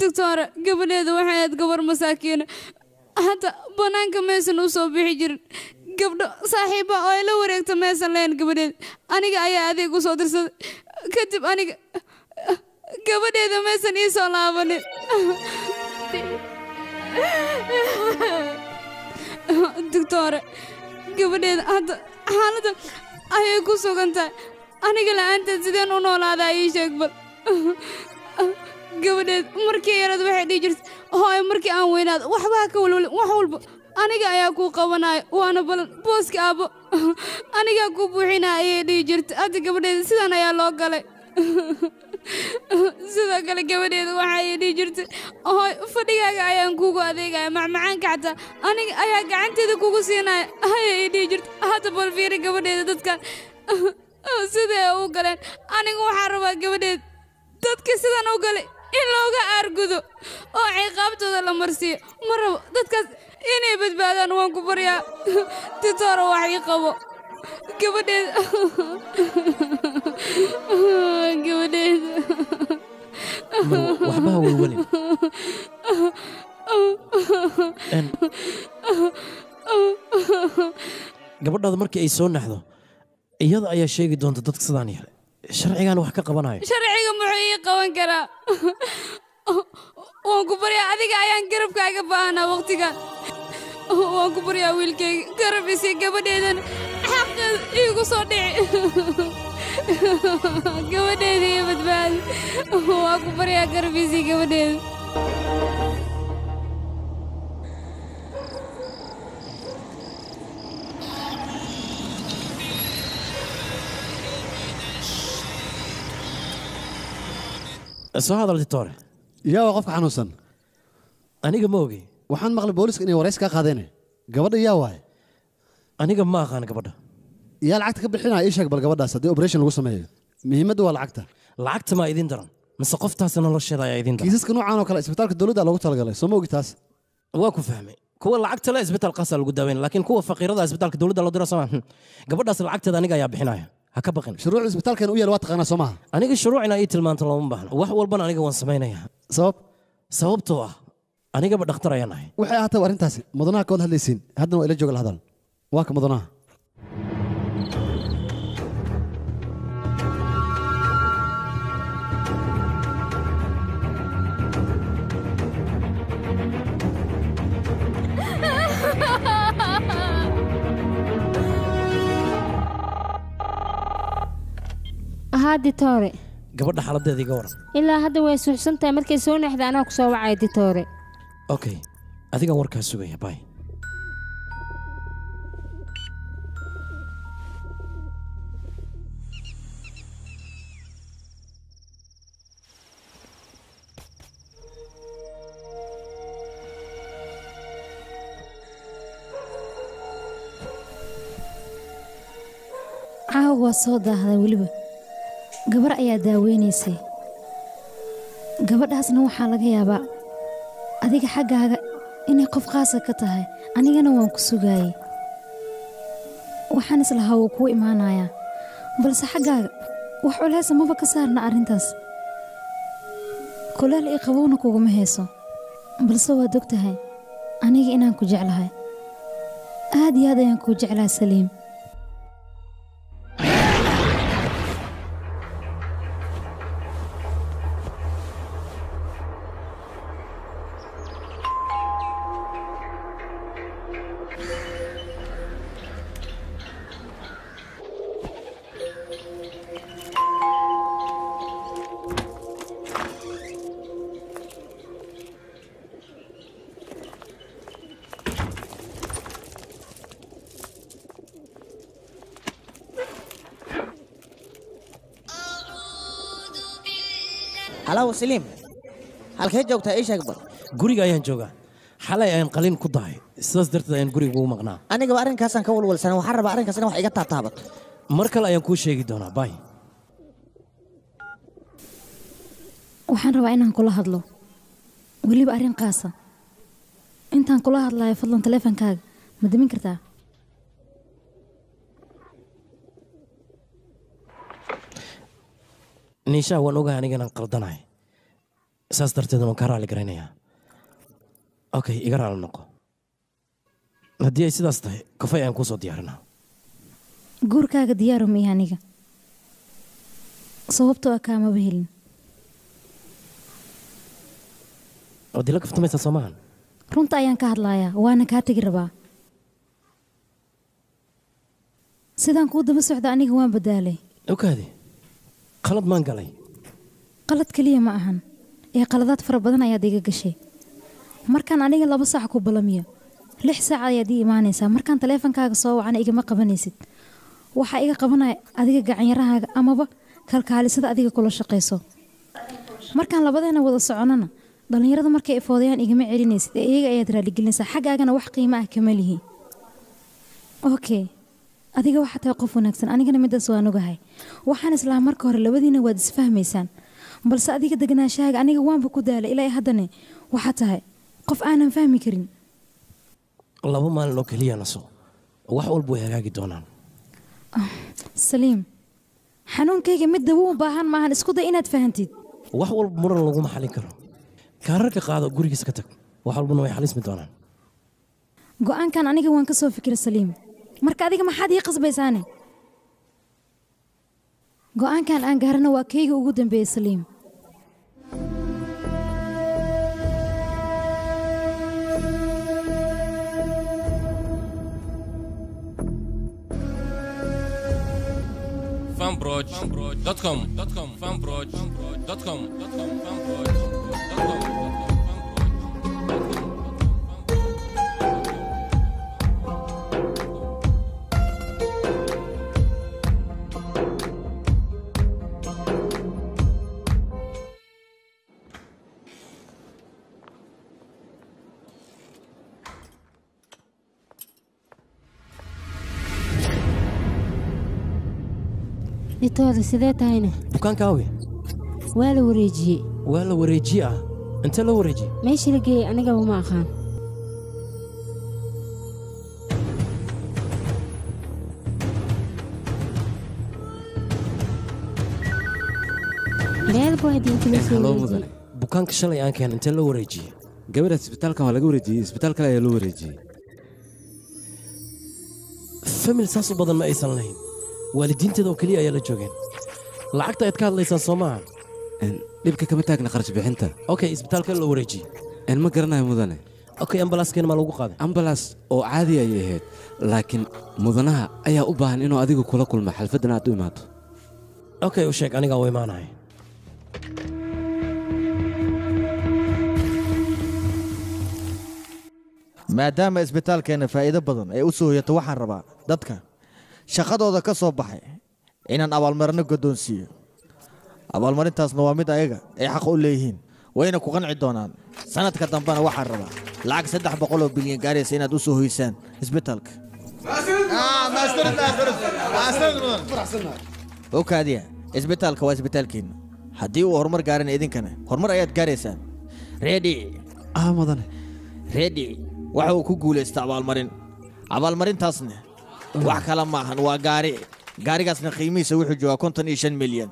Doctor, gabadheeda waxay ahayd gabar masaakiina, hadda bannaanka maysan u soo bixi jirin, gabdho saaxiiba oo ay la wareegta maysan lahayn. Gabadheeda aniga ayaa adeeg u soo dirsaday, kadib aniga gabadheeda maysan ii soo laabanin. Doctor, gabadheeda hadda xaaladda ayay ku sugan tahay, aniga la'aanteed sideen u noolaadaa? Ii sheeg bal. Gabadheed markii yarad waxay dhihi jirtay, hooyo, markii aan weynaado waxba ha ka walwalin, wax walba aniga ayaa kuu qabanaayo, waana balan, booska aabbo anigaa kuu buuxinaya ayay dhihi jirtay. Hadda gabadheeda sidan ayaa loo galay. Sidoo kale gabadheeda waxa ay dhihi jirtay, hooy, fadhigaaga ayaan kuugu adeegaya, macmacaanka xataa aniga ayaa gacanteeda kugu siinaya ayay ii dhihi jirtay. Hadda bal fiiri gabadheeda dadkan sidai ay u galeen. Aniga waxaan rabaa gabadheeda dadka sidan u galay in looga aargudo oo ciqaabtooda la marsiiyo. Ma rabo dadkaas inay badbaadaan, waan ku baryaa titoora, wax ii qabo gabadheeda, gabadheeda. Marwa, waxba ha welwelin. Gabadhaada markii ay soo naxdo iyada ayaa sheegi doonta dadka sidaan yeelay. Sharcigan wax ka qabanayo. Sharciga muxuu ii qaban karaa? Waan ku baryaa, adiga ayaan garabkaaga baahnaa waqtigan. Waan ku baryaa wiilkayga, garab isii, gabadheedan xaqeeda iigu soo dhici. Gabadheeda iyo badbaadi. Waan ku baryaa, garab isii gabadheeda. Soo hadal ditoore. Yaa waa qofka xanuunsan? Aniga ma ogi. Waxaan maqlay booliska inay warays kaa qaadeen. Gabadha yaa waaye? Aniga ma aqaan gabadha. Yaa lacagta ka bixinaya? Ii sheeg bal gabadhaas haddii operation lagu sameeyo. Muhiimaddu waa lacagta. Lacagta maa idin daran mise qoftaas nolosheeda ayaa idin daran? Kiisaska noocan oo kale isbitaalka dowladda loogu talagalay, soo ma ogi taas? Waa ku fahmay. Kuwa lacagta le isbitaal qaasaa lagu daaweyn, laakiin kuwa faqiirada isbitaalka dowladda loo diro soo. Gabadhaas lacagteeda aniga ayaa bixinaya, ha ka baqin. Shuruucda isbitaalkan u yaal waa taqaanaa soo maaha? Aniga shuruuc inaa ii tilmaanto looma baahna, wax walbana aniga waan samaynayaa. Sabab? Sababtoo ah anigaba dhakhtar ayaan ahay. Waxay ahaatay arrintaasi mudanaha ka wada hadlaysiin, haddana waa ila jooga la hadal. Waa ka mudanaha. Haa ditoore. Gabadha xaaladeeda iga waran. Ilaa hadda way suuxsan tahay, markay soo naxda anaa ku soo wacaya ditoore. Okay, adigaan warkaa sugaya, bay. Caawa waa soo daahday, weliba gabar ayaa daaweynaysay. Gabadhaasna waxaa laga yaabaa adiga xaggaaga inay qof qaasa ka tahay, anigana waan ku sugaayey. Waxaan islahaa wuu kuu imaanayaa, balse xaggaaga wax culaysa maba ka saarna arrintaas. Kulaal ii qabowna kuguma hayso, balse waad og tahay aniga inaan ku jeclahay. Aad iyo aad ayaan kuu jeclahay Saliim. Halow Saliim, halkee joogtaa? Ii sheeg bal. Guriga ayaan joogaa. Xalay ayaan qalin ku dahay, sidaas darteed ayaan guriga ugu maqnaa. Anigaba arrinkaasaan ka walwalsanaa, waxaan rabaa arrinkaas in wax iga taataabato. Mar kale ayaan kuu sheegi doonaa, bay. Waxaan rabaa inaan kula hadlo, weliba arrin qaasa. Intaan kula hadlayo fadlan taleefankaaga ma damin kartaa? Niishaa, waan ogahay aniga inaan qaldanahay, saas darteed waan kaa raali garaynayaa. Okay, iga raali noqo. Haddii ay sidaas tahay kafay ayaan kuu soo diyaarinaa. Guurkaaga diyaaru ma ihi aniga, sababtoo ah kaamaba helin. Waad ila kaftamaysaa soo maahan? Runta ayaan ka hadlayaa, waana kaa tegi rabaa. Sidaan kuu daba socda aniga waan badaalay. Okaadi, qalad maan galay? Qalad keliya ma ahan, ee qaladaad fara badan ayaad iga gashay. Markaan aniga 2 saac ku balamiyo, 6 saac ayaad ii imaanaysaa. Markaan taleefankaaga soo wacana igama qabanaysid. Waxaa iga qabanaya adiga gacanyarahaaga amaba kalkaalisada adiga kula shaqayso. Markaan labadeena wada soconana dhallinyarada markay ifoodayaan igama celinaysid, ee iyaga ayaad raaligelinaysaa. Xaggaagana wax qiimo ah kama lihi. Okay, adiga waxaa tahay qof wanaagsan, anigana midaas waan ogahay. Waxaan islahaa marka hore labadiina waad isfahmaysaan, balse adiga deganaashahaaga aniga waanba ku daalay. Ilaa haddana waxaa tahay qof aanan fahmi karin. 2 maalin oo keliya naso, wax walba way hagaagi doonaan. Saliim, xanuunkayga mid dawo u baahan maahan, isku day inaad fahantid. Wax walba muran laguma xalin karo. Kaararka qaado, gurigiisa ka tag, wax walbana way xalismi doonaan. Go'aankan aniga waan ka soo fikira Saliim, marka adiga maxaad ii qasbaysaane? Go'aankan aan gaarana waa kayga ugu dambeeyay Saliim. fanproj.com fanproj.com fanproj.com. Ditooda sidee tahayna? Bukaanka awi waa la wareejiyey. Waa la wareejiyey ah? Intee loo wareejiyey? Meesha la geeyey anigaba ma aqaan. Meel buu haddii inta loo soo wareejiyey. Bukaanka shalay aan keen intee loo wareejiyey? Gabadha isbitaalkan waa laga wareejiyey, isbitaal kale ayaa loo wareejiyey. Famil saas u badan ma aysan lahayn. Waalidiinteeda oo keliya ayaa la joogeen. Lacagta aad ka hadlaysaan soo maaha? Dhibka kama taagna kharash bixinta. Okay, isbitaalka loo wareejiyey. Ma garanayo mudane. Okay, ambalaaskeena ma lagu qaaday? Ambalaas oo caadi ayay ahayd, laakiin mudanaha ayaa u baahan inuu adigu kula kulmo xalfaddan aad u imaato. Okay, u sheeg anigaa u imaanahay. Maadaama isbitaalkeena faa'iido badan ay u soo hoyato, waxaan rabaa dadka shaqadooda ka soo baxay inaan abaalmarino guddoonsiiyo. Abaalmarintaasna waa mid ayaga ay xaq u leeyihiin, wayna ku qanci doonaan. Sanadka dambena waxaan rabaa lacag 300 bilyan gaaraysa inaad u soo hoysaan isbitaalka. Okaadiya, isbitaalka waa isbitaalkiina. Haddii uu horumar gaarana idinkana horumar ayaad gaaraysaan. Ready? Mudane. Ready waxa uu ku guulaysta abaalmarin. Abaalmarintaasna wax kale maahan, waa gaari. Gaarigaasna qiimihiisa wuxuu joogaa 55 milyan.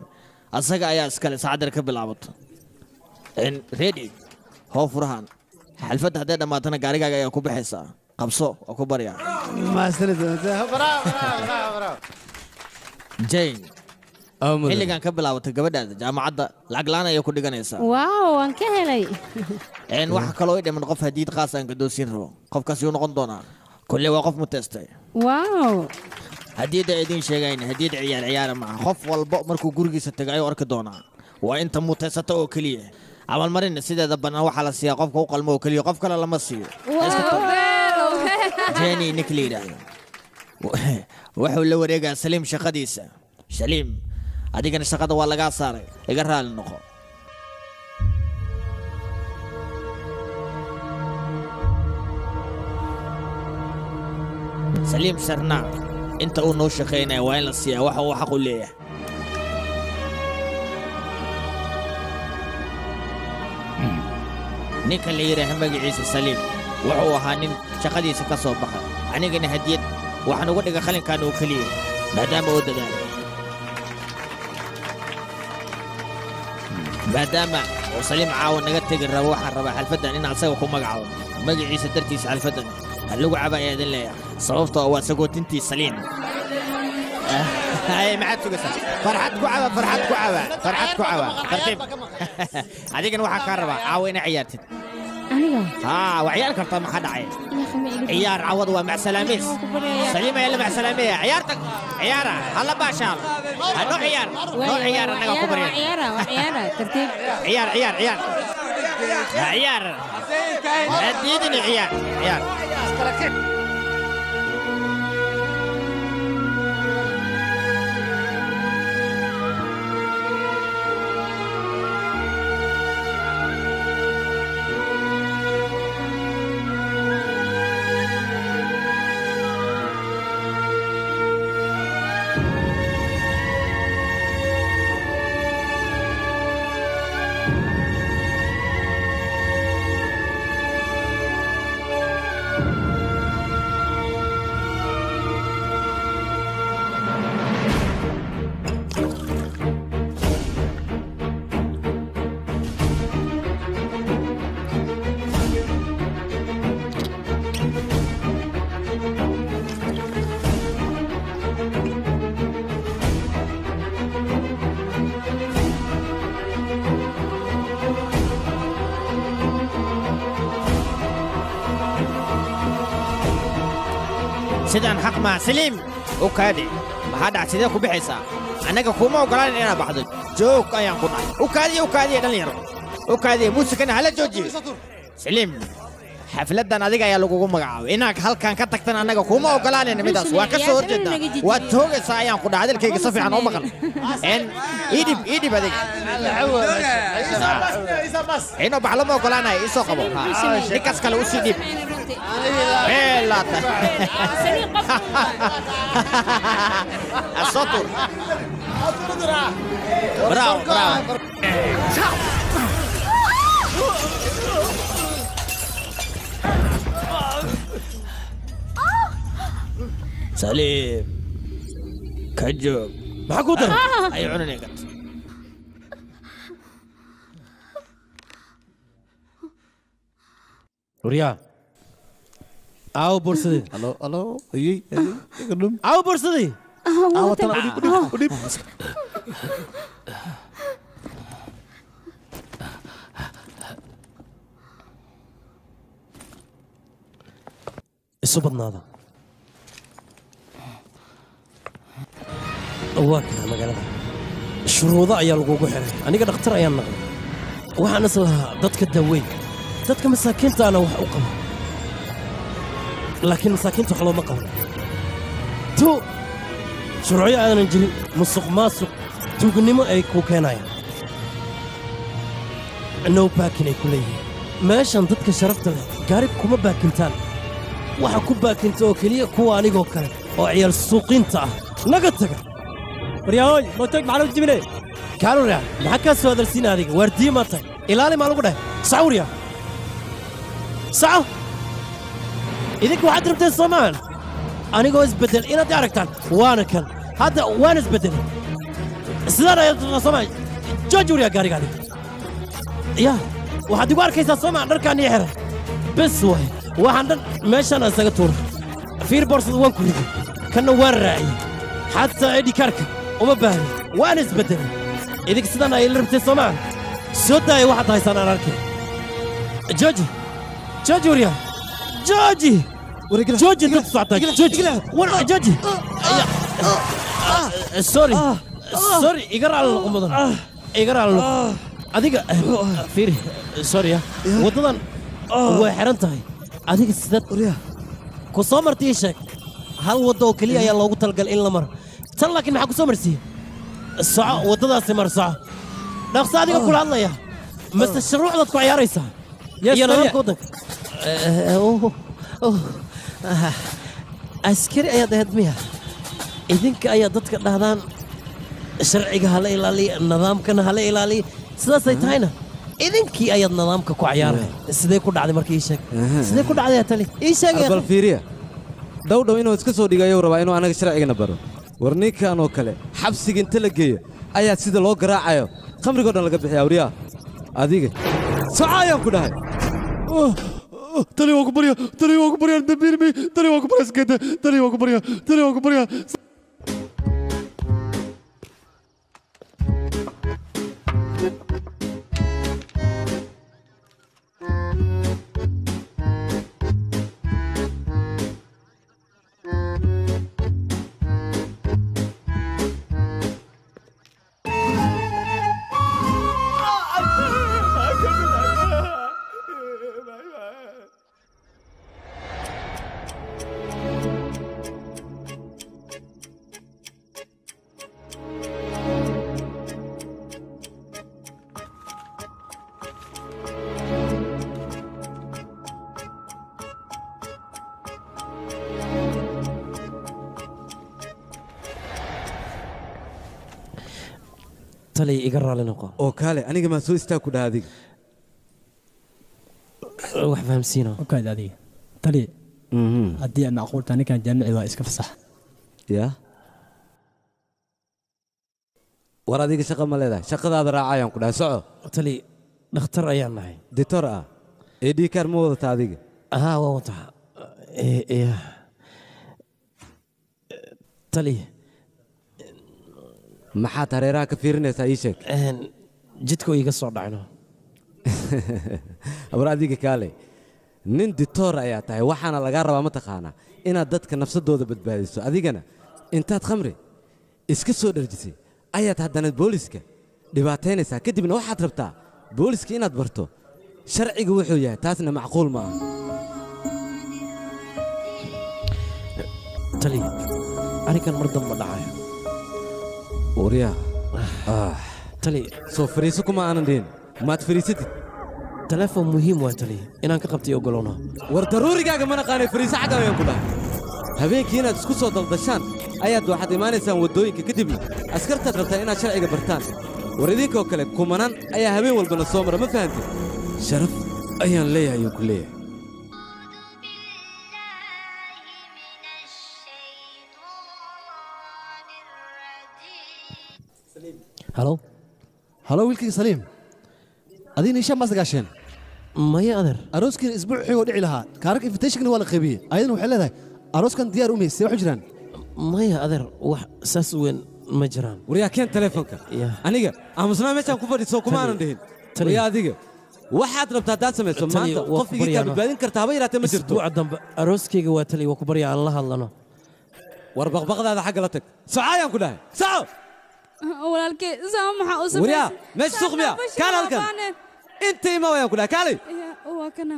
Asaga ayaa iskale saacadar ka bilaabato. Ready, hoo furahan. Xalfadda hadday dhammaatana gaarigaaga ayaa ku baxaysaa. Qabso, waa ku baryaa. Jane, xilligan ka bilaabatay gabadhaada jaamacadda lacag la'aan ayay ku dhiganaysaa. Waaw, waan ka helay. Waxa kaloo i dhiman qof hadiid qaas aan gadoonsiin rabo. Qofkaasi wuu noqon doonaa. Kulle waa qof muteestay. Waaw. Hadiyadda idiin sheegayna hadiyad ciyaar ciyaara maaha. Qof walba markuu gurigiisa tago ayuu arki doonaa. Waa inta muteysata oo keliya. Abaalmarinna sideeda bannaan waxaa la siiyaa qofka u qalmo oo keliya, qof kale lama siiyo. Jenny ninka la yidhaahdo wuxuu la wareegaa Saliim shaqadiisa. Saliim, adigana shaqada waa lagaa saaray, iga raali noqo. Saliim Sharnaa inta uu noo shaqaynaya waa in la siiyaa waxa uu xaq u leeyahay. Ninka la yidhaaha magaciisa Saliim wuxuu ahaa nin shaqadiisa ka soo baxay. Anigana hadiyad waxaan uga dhigay qalinkan oo keliya maadaama uu dadaalay. Maadaama uu Saliim caawa naga tegi rabo, waxaan rabaa xalfaddan in asaga ku magacaabo magaciisa dartiisa. Xalfaddan ha lagu caba ayaa idin leeyahay, sababtoo waa sagootintii Saliim. Maxaad sugaysaa? Farxad ku caba, farxad ku caba, farxad ku caba. Tartiib. Adigana waxaan kaa rabaa caawa inaa ciyaartid. Aniga? Haa, waa ciyaari kartaa, maxaa dhacay? Ciyaar cawad waa macsalaamiis. Saliim ayaa la macsalaamaya. Ciyaarta ciyaara, hala baashaal. Ha noo ciyaar, noo ciyaar annaga ku barya. Ciyaara, tartiib. Ciyaar, ciyaar, ciyaar. Ciyaar. Ha diidin ciyaar, ciyaar. Sidaan xaq maa Saliim u kaadi. Maxaa dhac sidee ku bixaysaa? Annaga kuma ogolaan inaad baxdo. Joog ayaan ku dhahay. U kaadi, u kaadi dhalinyaro. U kaadi muusikana hala joojiyo. Saliim, xafladan adiga ayaa lagugu magacaabay. Inaad halkan ka tagtan annaga kuma ogolaanayna midaas. Waa ka soo horjeedaa. Waad toogaysaa ayaan ku dhahay. Hadalkayga si fiican u maqal. En idib idib adiga. Inuu baxlo ma ogolaanayo, ii soo qabo. Ninkaas kale u sii dhiib. Soo tuur. Bravo, bravo. Saliim, ka joog. Maxaa kuu daran? Ay cunanay gat. Waryaa, aawo boorsadii. Alo, alo, ayey, ayey, iga dhum. Aawo boorsadii. Aawo tana, udhib, udhib, udhib. Isu badnaada. Waa kana magaalada. Shuruudo ayaa lagugu xiray. Aniga dhakhtar ayaan naqday. Waxaan is lahaa dadka daaweyn. Dadka masaakiintaana wax u qaba. Laakiin masaakiinta wax looma qaban. Tu shuruucyo aanan jirin, musuq maasuq, tuugnimo ay ku keenayaan. No parking ay ku leeyihiin. Meeshan dadka sharafta leh gaari kuma baakintaan. Waxa ku baakinta oo keliya kuwa anigoo kale oo ciyaal suuqinta ah. Naga taga. Waryaahoy, mootoog maxaa lagu jibinay? Kaalurya, maxaa kaa soo hadalsiina adiga? Waardiye maa tahay? Ilaali maa lagu dhahay? Saco waryaa. Saco. Idinka waxaad rabteen soo maahan. Anigoo isbeddel inaad i aragtaan. Waana kan. Hadda waan isbeddelay. Sidaan ayaad rabtaa soo maahan. Jooji waryaa gaariga adiga. Yaa, waxaad igu arkaysaa soo maahan dharkaan ii xiran. Bes waay. Waxaan dhan meeshaan aan isaga tuuray. Fiir boorsada waan ku riday. Kanna waan raaciyey. Xataa ID kaarka uma baahni. Waan isbeddelay. Idinka sidaan ay la rabtay soo maahan. Soo daaya waxaad haysaan aan arkay. Jooji. Jooji waryaa. Jooji. Jooji inta ku socotaa. Jooji. War jooji. Sorry. Sorry, iga raali noqo mudan. Iga raali noqo. Adiga fiiri, sorry ah. Waddadan way xiran tahay. Adiga sidaad ku soo martay ii sheeg. Hal waddo oo keliya ayaa loogu talagalay in la maro. Tan laakiin maxaa ku soo marsiiyey? Soco, waddadaasi mar soco. Dhaqso adiga kula hadlaya. Mase shuruucdaad ku ciyaaraysaa. Iyo nidaamka waddanka. Askari ayaad ahayd miya? Idinka ayaa dadka dhahdaan sharciga hala ilaaliya, nidaamkana hala ilaaliya. Sidaasay tahayna idinkii ayaad nidaamka ku ciyaaray. Sidee ku dhacday marka ii sheeg? Sidee ku dhacday tali? Ii sheeg. Bal fiiriya. Dowdhow inuu iska soo dhigayo rabaa inuu anaga sharcigana baro. War ninkan oo kale xabsiga inta la geeyo ayaa sida loo garaacayo khamrigoo dhan laga bixiyaa waryaa. Adiga soco ayaan ku dhahay. Tani waa ku barya, tani waa ku barya, dambiilmi, tani waa ku barya iskete, tani waa ku barya, tani waa ku barya. Tali iga raali noqo. Oo kaale aniga ma soo istaag ku dhaha adiga. Wax fahamsiino. Okay adiga. Tali. Haddii aad macquul tahay ninkan jaamici waa iska fasax. Yaa. War adiga shaqo ma leedahay? Shaqadaada raacayaan ku dhahay soco. Tali dhakhtar ayaan nahay. Doctor ah. ID card ma wadataa adiga? Haa waan wataa. Tali maxaad hareeraha ka fiirinaysaa ii sheeg? Jidka iga soo dhacno. War adiga kaale. Nin ditoor ayaa tahay waxaana lagaa rabaa ma taqaanaa Inaad dadka nafsadooda badbaadiso, adigana intaad khamri iska soo dharjisay ayaad haddana booliska dhibaataynaysaa, kadibna waxaad rabtaa booliska inaad barto sharciga wuxuu yahay, taasna macquul ma aha. Taliya, arrinkan mar dambe dhacayo. Waryaa taliya, soo fariiso kuma aanan dhihin, maad fariisatid. Telefoon muhiim waa taliya, inaan ka qabtay ogolowna. War daruurigaaga ma naqaanay, fariiso xagga ayaan ku dhahay. Habeenkii inaad isku soo daldashaan ayaad waxaad imaanaysaan waddooyinka, kadibna askartaad rabtaan inaad sharciga bartaan. War idinkoo kale kumanaan ayaa habeen walbana soo mara, ma fahantid? Sharaf ayaan leeyahay ayuu ku leeyahay. Halo halo, wiilkayga Saliim, adiina Ishaan maas gaasheen? Maya adeer. Arooskiina isbuuc xigoo dhici lahaa, kaararka invitationkana waa la qaybiyey, ayadana waxay leedahay arooskan diyaar umay. See wax u jiraan? Maya adeer, wax saas weyn ma jiraan. Waryaa, keen telefoonka. Aniga aamusnaa meeshaan ku fadhiiso kuma aanan dhihin. Waryaa, adiga waxaad rabtaa haddaad samayso maanta qof iga kaa badbaadin karta haba yaraatee ma jirto. Isbuuca dambe arooskayga waa taliya, waa ku barya aan la hadlano. War baqbaqdaada xagga la tag, soco ayaan ku dhahay, soco. Walaalkay, saa maxaa u samaysay? Waryaa, meesha suuq miya? Kaal halkan inta ima wayaan ku dhahay, kaalay. Waa kana.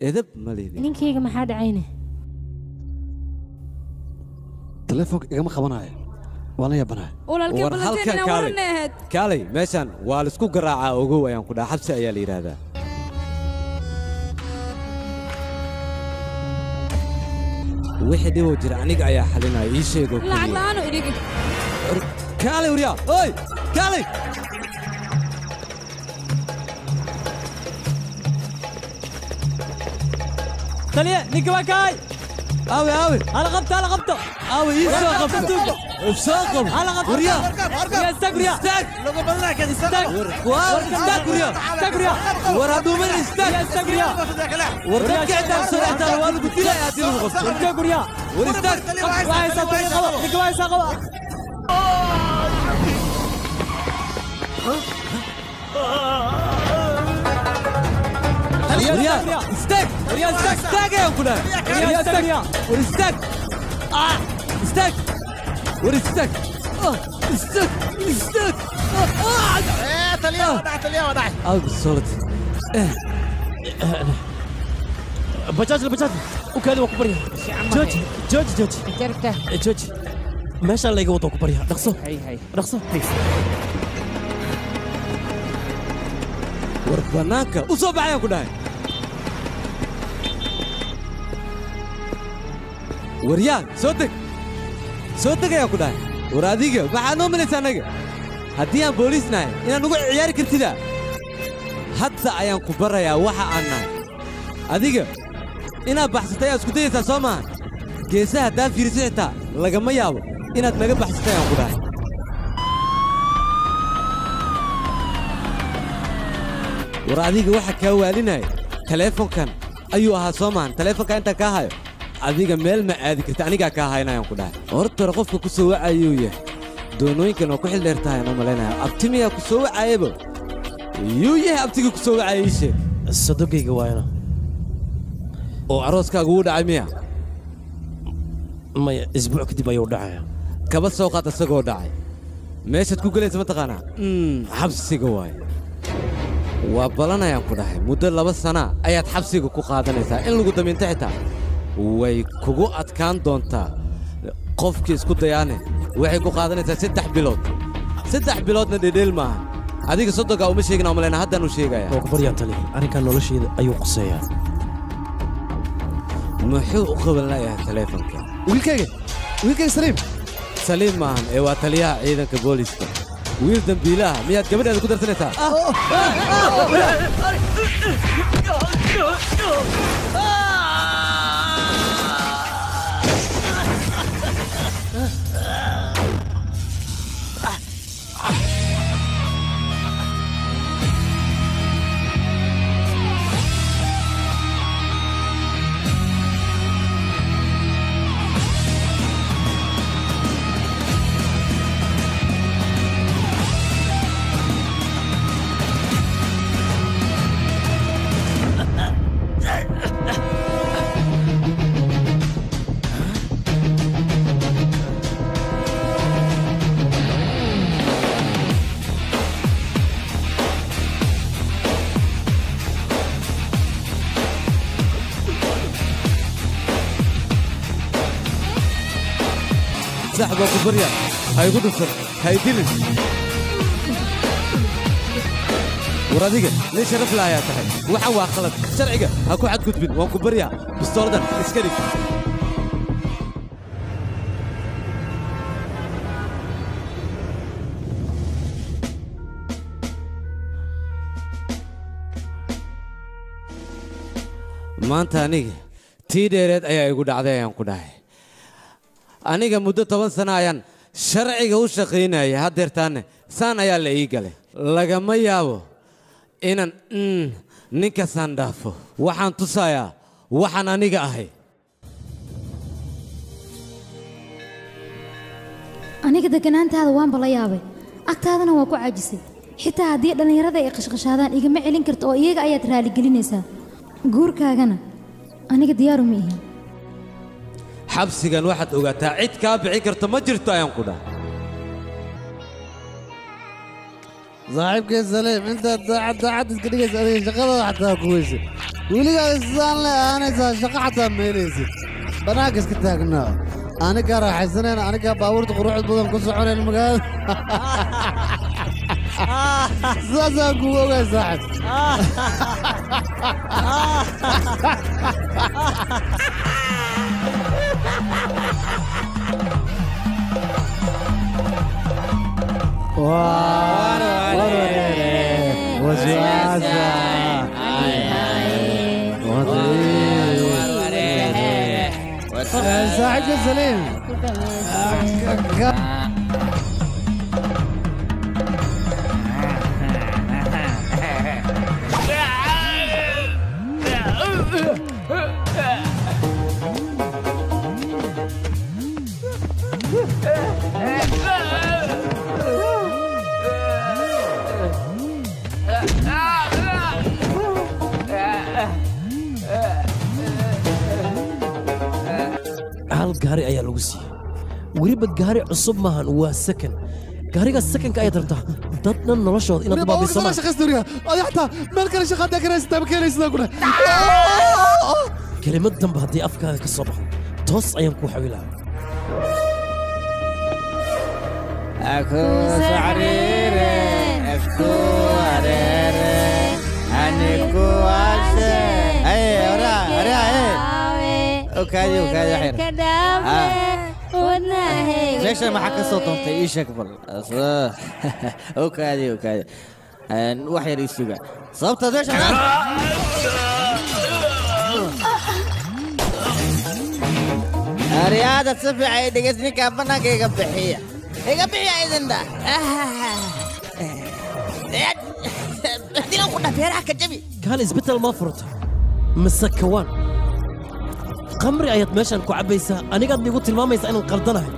Edab ma lihdin. Ninkayga, maxaa dhacayne? Telefoonka igama qabanayo, waan la yaabanahay. Walaalkay, war ballanteen halkan inaan kaalay. waranay ahayd. Kaalay, meeshaan waa laisku garaacaa, ogow ayaan ku dhahay, xabsi ayaa la yidhaahdaa. Wixii dhiboo jira aniga ayaa xalinaya, ii sheegoo lacag keliya. la'aanu idhigi. Kaalay waryaa, oy kaalay. Taliya, ninka waa kaay. Aawe, aawe? Hala qabto, hala qabto. Aawe, ii soo qabto, soo qabo. Hala qabto. Waryaa. Waryaa, istaag waryaa. Istaag. Istaag. Waa istaag waryaa. Istaag waryaa. War hadduu mar istaag. Waryaa, istaag waryaa. War dadka intaan soo dhextaala waa lagu dilaya haddii lagu qabto. War joog waryaa. War istaag. Waa haysaa taliya, qabo. Ninka waa haysaa, qabo. Waryaa, istaag. Waryaa, istaag. Istaag ayaan ku dhahay. Waryaa, istaag waryaa. War istaag. Ah, istaag. War istaag. Ah, istaag, istaag. Ah, ah. Aw, bisoolad. Bajaaj, bajaaj u kaadi, waa ku barya. Jooji, jooji, jooji, jooji, meeshaan layga wado, ku barya, dhaqso, dhaqso. War bannaanka u soo baxayaan ku dhahay. Waryaa, soo deg, soo deg ayaan ku dhahay. War adiga maxaad noo malaysaa annaga haddii aan booliis nahay inaad nagu ciyaari kartida? Hadda ayaan ku barayaa waxa aan nahay. Adiga inaad baxsatay ayaad isku dayaysaa, soo maaha? Geesaha haddaan fiiriso xitaa lagama yaabo inaad naga baxsatay ayaan ku dhahay. War adiga waxa kaa waalinaya taleefonkan ayuu ahaa, soo maahan? Taleefonka intaan kaa hayo adiga meel ma aadi karta, anigaa kaa haynayaan ku dhahay. Horta hore qofka ku soo wacayuu yahay, doonooyinkan oo ku xil dheer tahay aan u malaynaya. Abti miyaa ku soo wacayaba? Yuu yahay abtigii ku soo wacaya, ii sheeg. Sadogayga waayana. Oo arooskaagu wuu dhacay miya? Maya, isbuuc kadib ayuu dhacaya. Kaba soo qaad isagoo dhacay, meeshaad ku gelaysa ma taqaanaa? Xabsiga waaye. Waa balanayaan ku dhahay, muddo 2 sana ayaad xabsiga ku qaadanaysaa. In lagu damiinto xitaa way kugu adkaan doontaa. Qofkii isku dayaane waxay ku qaadanaysaa 3 bilood. 3 biloodna dhedheel maaha. Adiga soddonkaa uma sheegin aan malaynaa, haddaan u sheegaya. Waa ku baryaa taliya, arrinkan noloshayda ayuu quseeyaa. Muxuu u qaban layahay taleefonka? Wiilkayga, wiilkayga Saliim. Saliim maahan ee waa taliyaha ciidanka booliska. Wiil dambiilaha miyaad gabadhaada ku darsanaysaa? Saaxib waa ku barya, ha igu dhufsan, ha i dilin. War adiga nin sharaf la ayaa tahay. Waxaan waa khalad, sharciga ha ku xadgudbin. Waan ku baryaa, bistooladan iska dhig. Maanta aniga tii dheereed ayaa igu dhacday ayaan ku dhahay. Aniga muddo 10 sano ayaan sharciga u shaqaynayay, haddeertaanne saan ayaa la ii galay. Lagama yaabo inaan ninkasaan dhaafo. Waxaan tusayaa waxaan aniga ahay. Aniga deganaantaada waanba la yaabay, agtaadana waa ku caajisay. Xitaa haddii dhallinyarada ay qashqashaadaan igama celin karto oo iyaga ayaad raaligelinaysaa. Guurkaagana aniga diyaaru ma ihin. Xabsigan waxaad ogaataa cid kaa bixin karto ma jirto ayaan ku dhahay. Saaxiibkay Saliim, intaad daacad daacad iska dhigaysa adiga shaqadada xataa ku weyse. Weligaa isaan le ahaanaysaa, shaqo xataa ma helaysid. Bannaanka iska taagnaa. Anigaa raaxaysanayna, anigaa baabuurta quruxda badan ku soconayn magaalada. Sidaasaan kugu ogahay saaxiib. Saaxiibka Saliim. Hal gaari ayaa lagu siiyey, weliba gaari cusub maahan, waa sakan. Gaariga sakanka ayaad rabtaa dad dhan noloshooda inaad u baabiso maaha. Adi xataa meel kale shaqa haddaa karaysataa ma keenaysidaa ku dhahay. Kelimad dambe haddii afkaaga ka soo baxdo, toos ayaan kuu xawilahaa. Meeshan maxaa ka soo doontay? Ii sheeg bal. Okaadi, okaadi, wax yar ii suga. Sababtaad meeshan aryaada si fiican i dhegeys. Ninkaa bannaanka iga bixiya, iga bixiya idin dha dilan ku dhafeeraha ka jabi. Kaal, isbetel ma furta mise kawaan khamri ayaad meeshan ku cabbaysaa? Anigaad igu tilmaamaysaa inaan qaldanahay?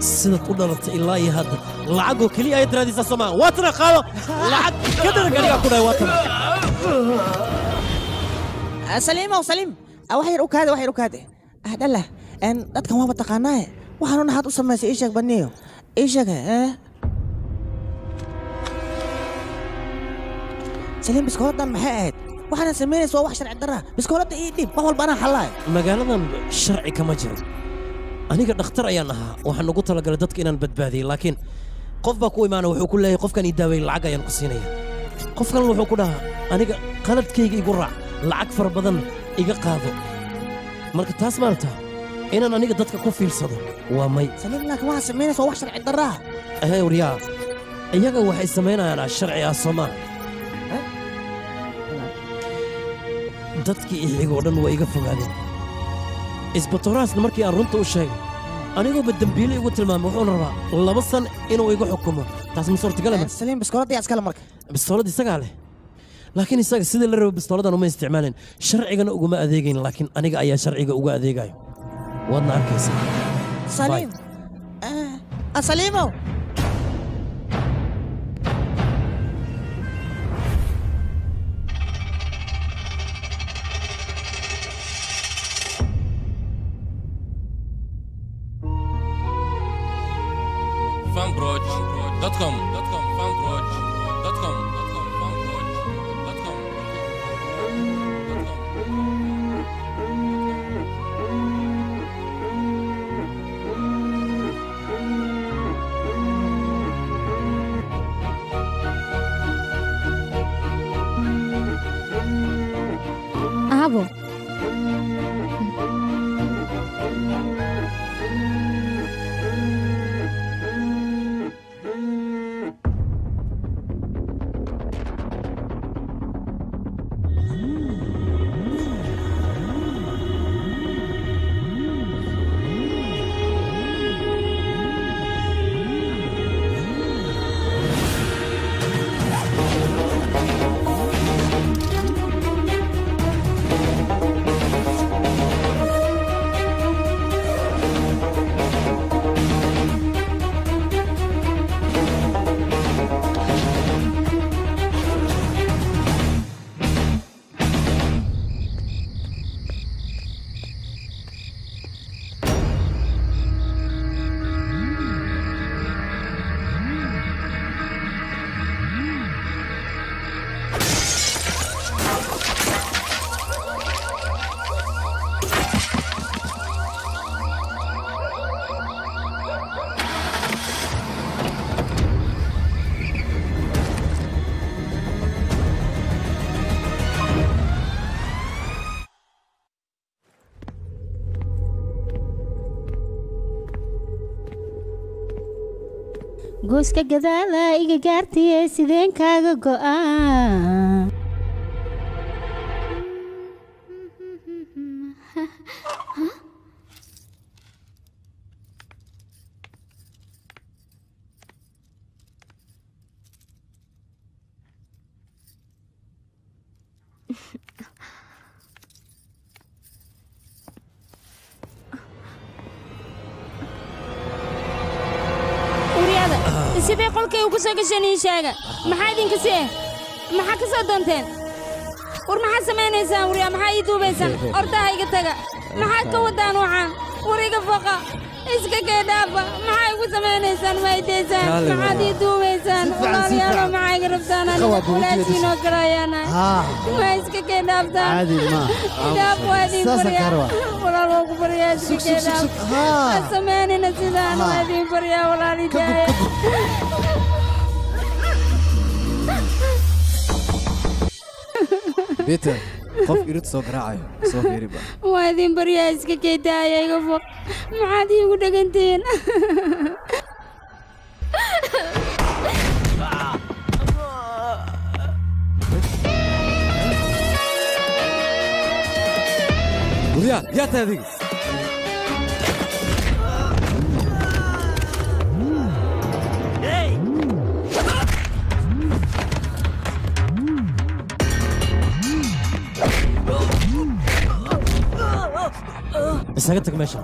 Sidaad u dhalatay ilaa iyo hadda lacagoo keliya ayaad raadaysaa, soo maaha? Waa tana, qaado lacag ka darag. Anigaa ku dhahay waa tana. Saliimow, Saliim, wax yar u kaade, wax yar u kaade. Dhalla dadkan waaba taqaanaaye, waxaanu naxaad u samaysay ii sheeg baniyo, ii sheeg. Saliim, biskooladan maxay ahayd? Waxaana samaynaysa waa wax sharci darra. Biskooladda ii dhiib, wax walba anaa xallaay. Magaaladan sharci kama jiro. Aniga dhakhtar ayaan ahaa, waxaan ugu talagalay dadka inaan badbaadiyey, laakiin qof baa ku imaana, wuxuu ku leeyahay qofkan ii daaweeyey lacag ayaan ku siinaya. Qof kalena wuxuu ku dhahaa aniga qaladkayga igu raac, lacag fara badan iga qaado. Marka taas maarata inaan aniga dadka ku fiirsado waa may. Saliim, laakiin waxaa samaynaysa waa wax sharci darraa. Ahey waryaa, iyaga waxay samaynayaan sharci ah, soo maaha? Dadkii ixigoo dhan waa iga fogaadeen. Isbatoraasna markii aan runta u sheegay, anigooba dembiile igu tilmaamay, wuxuuna rabaa 2 san inuu igu xukumo. Taas ma suurtagal ma? Saliim, biskooladda yaa iskale marka? Bistoolad isagaa leh, laakiin isaga sidii la rabo bistooladan uma isticmaalin, sharcigana uguma adeegayn, laakiin aniga ayaa sharciga uga adeegayo, waadna arkaysaa. Saliim, Saliimow. fanproj.com fanproj.com fanproj.com. Gooska gadaala iga gaartiye sideen kaaga go'aa. Sidee qolkay ugu soo gasheen ii sheega? Maxaa idinka see? Maxaa ka soo doonteen? War maxaa samaynaysaan waryaa? Maxaa ii duubaysaan? Ordaha iga taga. Maxaad ka wadaan waxaan? War iga foqa. Iska kee dhaafa. Maxaa igu samaynaysaan? Ma ideysaan? Maxaad ii duubaysaan? Walaalayaalo maxaa iga rabtaan? Aniga walaashiinoo kale ayaanahay. Ma iska kee dhaaftaan? Dhaaf waa idin baryaa. Walaal waa ku baryaa iska kee dhaaf. Ha samaynina sidaan waa idin baryaa walaal idaaya. Peter, qof irid soo garaacayo soo fiiriba. Waa idin baryaa iska keedaaya iga foq. Maxaad iigu dhagantihiin? Guryaa, yaa tahay adiga? Isaga tag meesha.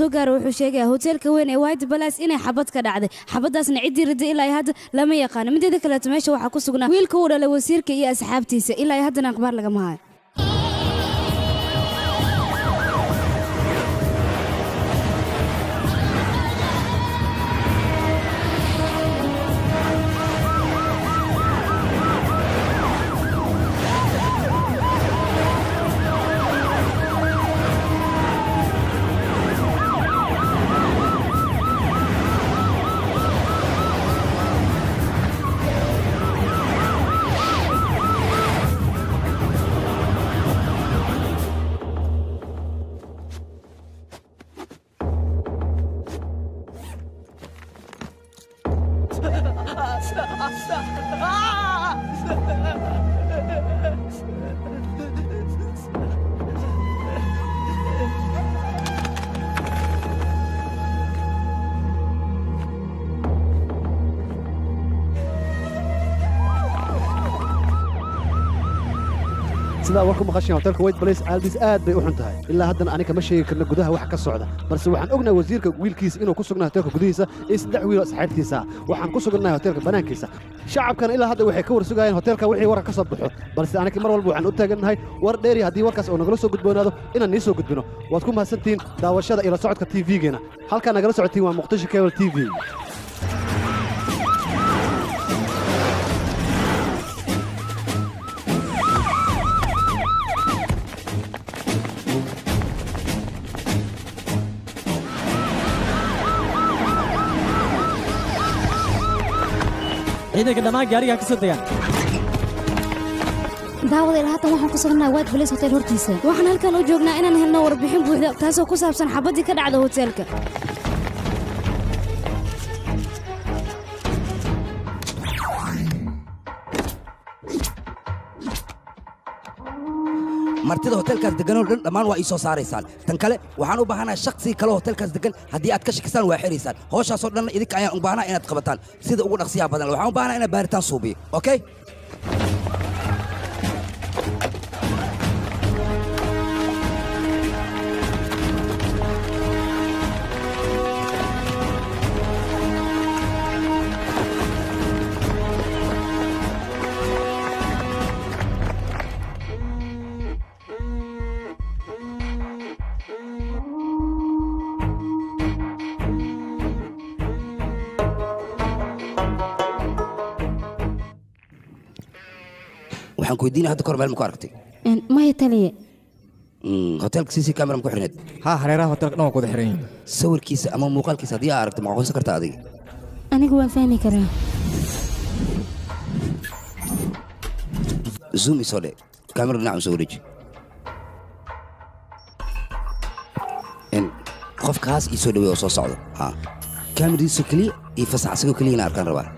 Soo gaaro wuxuu sheegayaa hoteelka weyn ee White Palace inay xabad ka dhacday. Xabadaasna ciddii riday ilaa hadda lama yaqaan. Mideeda kaleeto meesha waxaa ku sugnaa wiilka uu dhalay wasiirka iyo asxaabtiisa. Ilaa haddana akhbaar lagama hayo. Sidaa war ku maqashay hotelka White Palace aaldiis aad bay u xun tahay. Ilaa haddana aniga ma sheegi karno gudaha waxa ka socda, balse waxaan ognahay wasiirka wiilkiisa inuu ku sugnaa hotelka gudihiisa iyo 3 wiil oo asxaabtiisa. Waxaan ku sugannahay hotelka banaankiisa. Shacabkana ilaa hadda waxay ka war sugayaan hotelka wixii war ka soo baxo, balse aniga mar walba waxaan u taagannahay war dheeri haddii warkaas oo nagala soo gudboonaado inaan nii soo gudbino. Waad ku mahadsantihiin daawashada iyo la socodka TV-geena. Halkaa nagala socotiin waa Muqdisho Cable TV. Ciidanka dhammaan gaariga ka soo degaan. Daawada ilaa haatan waxaan ku sugannahay White Place Hotel hortiisa. Waxaan halkan u joognaa inaan helno warbixin buuxda taasoo ku saabsan xabaddii ka dhacda hoteelka. Martida hotelkaas deganoo dhan dhammaan waa ii soo saaraysaan. Tan kale waxaan u baahanahay shakhsi kale hotelkaas degan, haddii aad ka shakisaan waa xiraysaan. Howshaasoo dhanna idinka ayaan u baahnaa inaad qabataan sida ugu dhaqsiyaha badan. Waxaan u baahnaa inaad baaritaan suubiyo. Okay? Waxaan ku weydiinaya hadda kahor meel ma ku aragtay? Maya taliye. Hotelka CC camera ma ku xirneed? Haa, hareeraha hotelka dhan waa ku wada xiran yihiin. Sawirkiisa ama muuqaalkiisa haddii aad aragto ma aqoonsan kartaa adiga? Anigu waan fahmi karaa. Zoom isoo dhe, camera dhinaca soo wareeji. Qofkaas ii soo dhaweey oo soo socdo. Haa, kameradiisa keliya iyo fasax isagoo keliya inaan arkaan rabaa.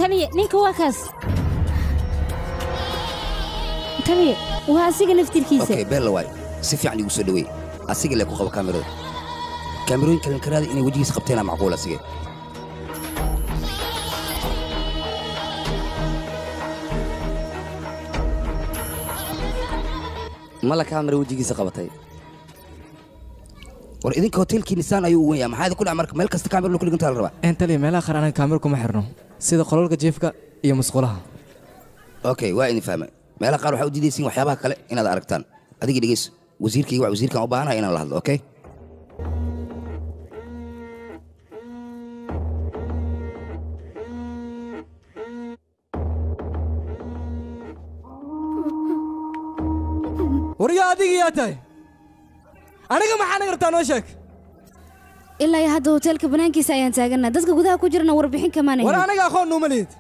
Taliye, ninka waa kaas. Taliye, waa asiga naftirkiisa. Okay, bella waay. Si fiican igu soo dhaweey. Asiga lee ku qabo kaamirada. Kaamirooyin kalen karaada inay wejigiisa qabteena macquul asiga. Mala kaamira wejigiisa qabatay. War idinka hotelkii Nissan ayuu u weyn yahay. Maxaa idinku dhaca marka meel kasta kaamiro ku dhigantaa la rabaa? Taliye, meelaha qaar anaga kaamiro kuma xirno, sida qolalka jiifka iyo musqulaha. Okay, waa idin fahmay. Meelaha qaar waxaa u diidaysiin waxyaabaha kale inaad aragtaan. Adiga dhegeyso, wasiirkayga waa wasiirkan u baahanahay inaan la hadlo, okay? Waryaa adiga yaa tahay? Aniga maxaa naga rabtaa noo sheeg? Ilaa iyo hadda hoteelka banaankiisa ayaan taaganaa, dadka gudaha ku jirana warbixin kamaana. War aniga aqoon nuuma lihid.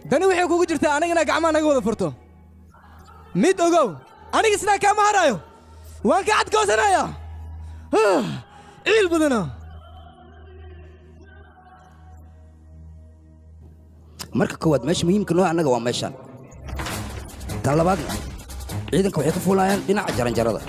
Dani waxay kugu jirtaa anigana gacmaha naga wada furto. Mid ogow, aniga sidaa kaama haraayo, waan ka cadgoosanayaa. Ciil badana. Marka koowaad meesha muhiimka noo annaga waa meeshaan. Tan labaadna ciidanka waxay ka fuulayaan dhinaca jaranjarada.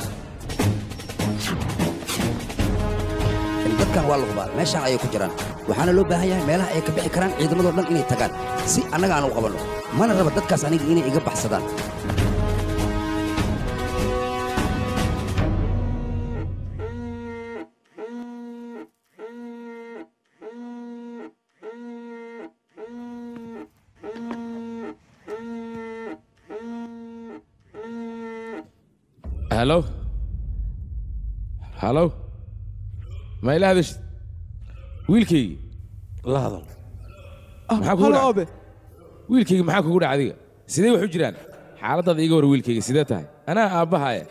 Dadkan waa la hubaa, meeshaan ayay ku jiraan. Waxaana loo baahan yahay meelaha ay ka bixi karaan ciidamadoo dhan inay tagaan si annaga aan u qabanno. Mana raba dadkaas aniga inay iga baxsadaan. Hello, hello, ma ila hadashid wiilkaygii? La hadal. Maxaa kugu dhacay wiilkaygi? Maxaa kugu dhacay adiga? Sidee wax u jiraan? Xaaladdaada iga war wiilkayga, sidee tahay? Anaa aabbahaaya,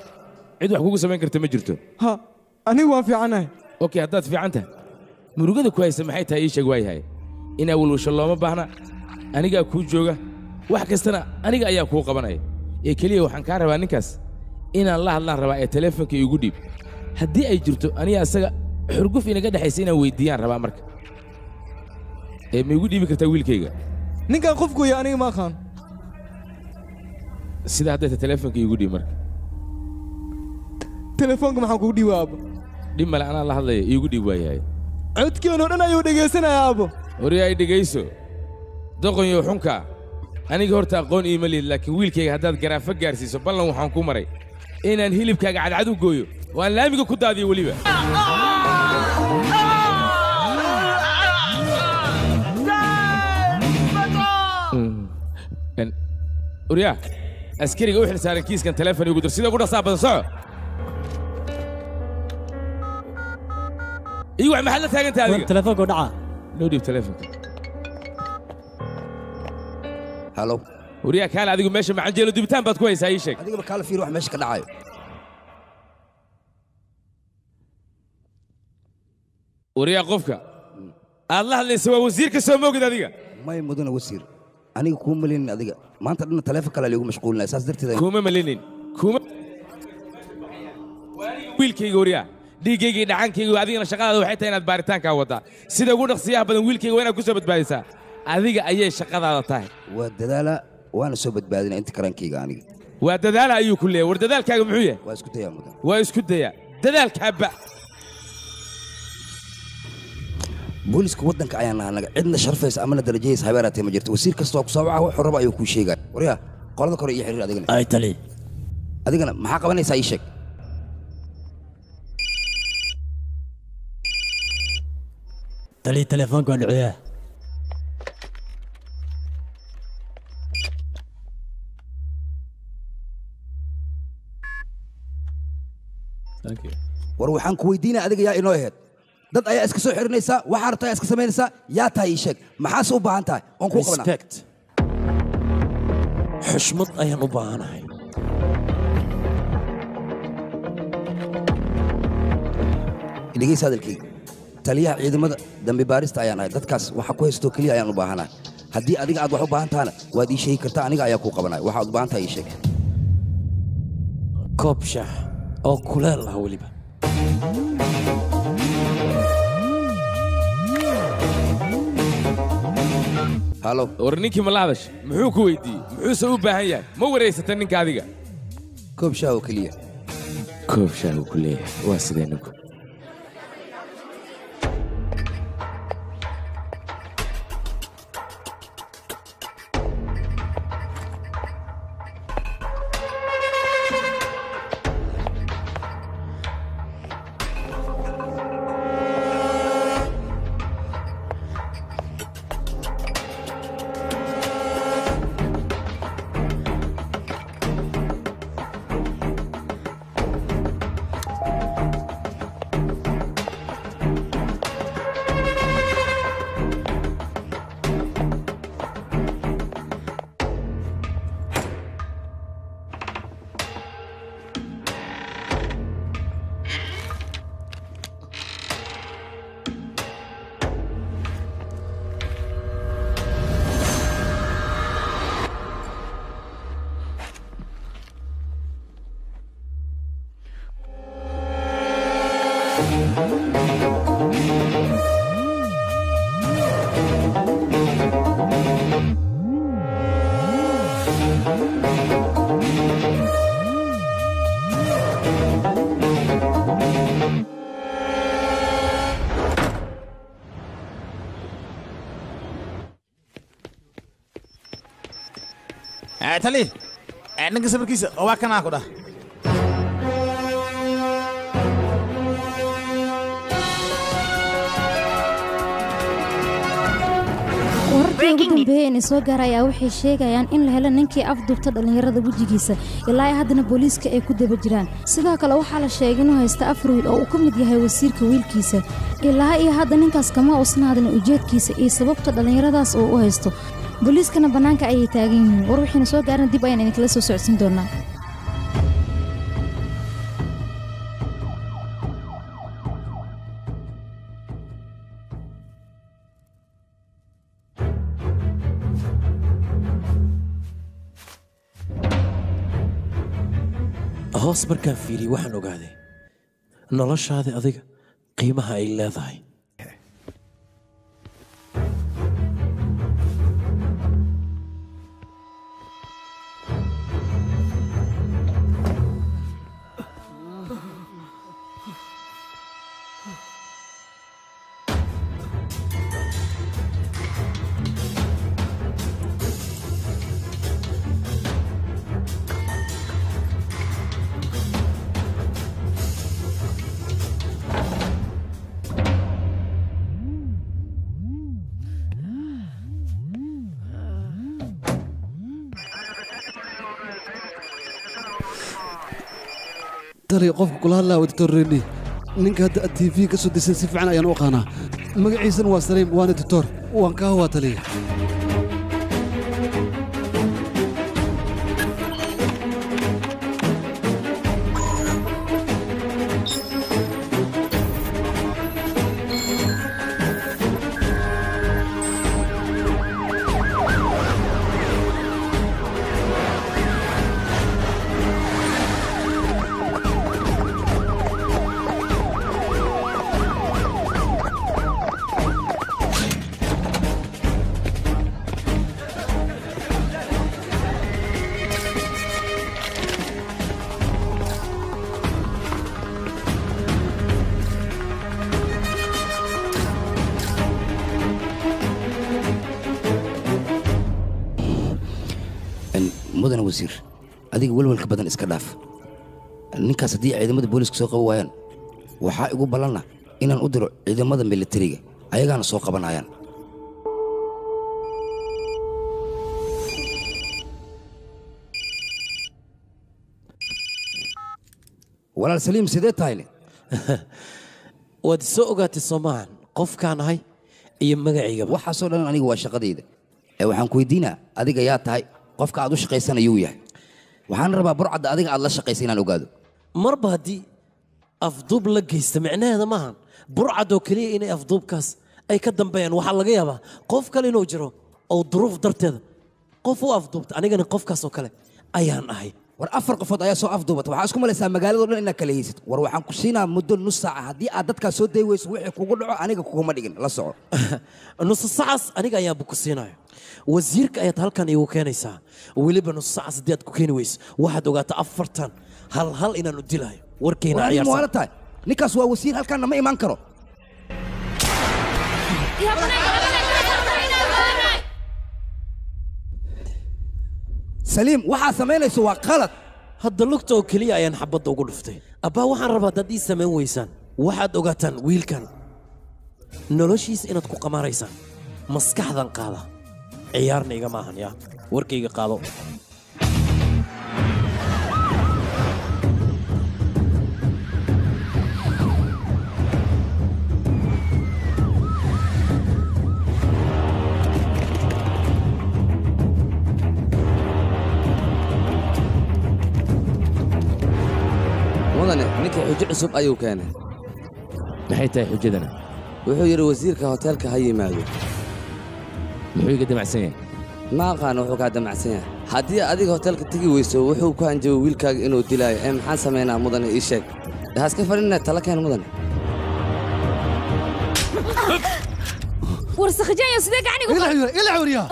cid wax kugu samayn karta ma jirto. Ha, anigu waan fiicanahay. Okay, haddaad fiican tahay murugada ku haysa maxay tahay? Ii sheeg. Waayahay, inaa walwasho looma baahna, anigaa kuu jooga, wax kastana aniga ayaa kuu qabanaya. Ee keliya waxaan kaa rabaa ninkaas inaan la hadlaan rabaa, ee teleefonka iigu dhiib. Haddii ay jirto aniga asaga xurguf inaga dhexaysa inaan weydiiyaan rabaa marka. Ee ma igu dhiibi kartaa wiilkayga? Ninkan qofku iyo aniga ma aqaan. Sida hadday tahay teleefonka iigu dhiib marka. Telefoonka maxaan kugu dhiiba aabbo? Dhib male, anaa la hadlaya, iigu dhiib waayahay. Codkeenoo dhan ayuu dhegaysanayaa aabbo. Horyaa, i dhegayso doqonyo xunka. Aniga horta aqoon iima lihid, laakiin wiilkayga haddaad garaafo gaarsiiso ballan waxaan ku maray inaan hilibkaaga cadcad u gooyo oo aan laamiga ku daadiyo weliba. Uryaa, askariga u xil saaran kiiskan teleefon igu dir sida ugu dhaqsaa badan. Soco ii wax. Maxaad la taagantahay adiga? Telefoonka dhaca. Noo dhiib telefoonka. Halo. Uryaa, kaale adigu meesha macanjeelo dubitaan baad ku haysaa, ii sheeg. Adigaba kaala fiir wax meesha ka dhacayo. Uryaa, qofka aad la hadlaysa waa wasiirka, soo moogid adiga? May mudana wasiir, Aniga kuma malinin adiga. Maanta dhan taleefon kale liigu mashquulinaya, saas darteed kuma malinin. Kuma wiilkayga waryaa, dhiiggayga iyo dhacankayga, adigana shaqadaada waxay tahay inaad baaritaankaa waddaa. Sida ugu dhaqsiyaha badan wiilkayga waa inaad ku soo badbaadisaa. Adiga ayay shaqadaada tahay. Waa dadaalaa, waana soo badbaadinaa inta karankayga aniga. Waa dadaala ayuu ku leeyahay. War dadaalkaaga muxuu yahay? Waa isku dayaa mudan. Waa isku dayaa. Dadaalkaaba. Booliska waddanka ayaan nahay anaga. Cidna sharfaysa ama na darajaysa habeeraatee ma jirto. Wasiir kasta waa ku soo waca, wuxuu rabo ayuu kuu sheegaya. Waryaa, qolada kore iyo xiriir adigana. Ay tali. Adigana maxaa qabanaysaa ii sheeg. Tali telefoonka waa dhiciyaa. War waxaan ku weydiinaya adiga yaa inoo ahayd. Dad ayaa iska soo xirinaysaa, waxaa rabtaa iska samaynaysaa, yaa tahay ii sheeg. Maxaase u baahan tahay? Oon kuu qabanaa. Respect. Xushmad ayaan u baahanahay. Dhegeysa hadalkayga. Taliyaha ciidamada dambi baarista ayaan ahay. Dadkaas waxa ku haystoo keliya ayaan u baahanahay. Haddii adiga aad wax u baahan tahana, waad ii sheegi kartaa, aniga ayaa kuu qabanaya. Waxaad u baahan tahay ii sheeg. Koob shaah oo kuleel ah weliba. Halo. War ninkii ma la hadashay? Muxuu ku weydiiyey? Muxuuse u baahan yahay? Ma wareysatay ninka adiga? Koob shaah oo keliya. Koob shaah uu ku leeyahay. Waa sidee ninku? Tali, ninka sawirkiisa waa kanaa ku dhah. Wararkii ugu dambeeyay ee soo gaaray ayaa waxay sheegayaan in la helo ninkii afduubta dhalinyarada wejigiisa, ilaa haddana booliiska ay ku daba jiraan. Sidoo kale waxaa la sheegay inuu haysta 4 wiil oo uu ka mid yahay wasiirka wiilkiisa. Ilaa iyo hadda ninkaas kama uusan hadlin ujeedkiisa iyo sababta dhalinyaradaas uu u haysto. Booliiskana bannaanka ayay taagan yihiin. War waxayna soo gaarin dib ayaan idinkala soo socodsiin doonaa. Hoos markaan fiiriyey waxaan ogaaday noloshaada adiga qiimaha ay leedahay. Tali qofka kula hadlaa waa Dr. Reddy. Ninka hadda aad TV ka soo disay si fiican ayaan u aqaanaa. Magaciisana waa Saliim, waana doctor. Waan kaa huwaa taliya. Mudane wasiir, adiga welwelka badan iska dhaaf. Ninkaas haddii ciidamada booliiska soo qaban waayaan, waxaa igu ballanna inaan u diro ciidamada militariga, ayagaana soo qabanayaan. Walaal Saliim, sidee tahayne? Waad soo ogaatay soomahan qofkaan ahay iyo magacaygaba. Waxaasoo dhan aniga waa shaqadayda. Ee waxaan ku weydiinaa, adiga yaa tahay, qofka aad u shaqaysanayuu yahay? Waxaan rabaa burcadda adiga aad la shaqaysa inaan ogaado. Marba haddii afduub la geysta, micnaheeda maahan burcad oo keliya inay afduubkaas ay ka dambeeyaan. Waxaa laga yaabaa qof kale inuu jiro oo duruuf darteeda qof u afduubta, anigana qofkaas oo kale ayaan ahay. War 4 qofood ayaa soo afduubata, waxaa isku malaysaa magaalado dhan inaad kala haysid. War waxaan ku siinaa muddo nus saaca, haddii aad dadkaas soo day weyso wixii kugu dhaco aniga kuguma dhigin, la soco. Nus saacas aniga ayaanba ku siinayo. Wasiirka ayaad halkan iigu keenaysaa, weliba nus saacas haddii aad ku keeni weyso waxaad ogaataa 4 hal hal inaan u dilayo. Warkayna War adiga ciyaarsan. Muwaala tahay, ninkaas waa wasiir, halkaanna ma imaan karo. Saliim, waxaa samaynayso waa qalad. Hadda lugta oo keliya ayaan xabadda ugu dhuftay. Abbaa, waxaan rabaa haddaad ii samayn weysaan, waxaad ogaataan wiilkan noloshiisa inaad ku qamaaraysaan. Maskaxdan qaada, ciyaarna igama ahan. Yaa warkayga qaado. Mudane, ninka xujo cusub ayuu keenay. Maxay tahay xujadana? Wuxuu yidhi wasiirka hoteelka ha yimaado. Muxuu iga damacsan yahay? Ma aqaan wuxuu kaa damacsan yahay. Haddii adiga hoteelka tegi weyso, wuxuu ku hanjabay wiilkaaga inuu dilaayo. Ee maxaan samaynaa mudane, ii sheeg. Ha iska fadhinina, tala keen mudane. War sakhajaanyo, sidee gacanigu? Ila xuriya.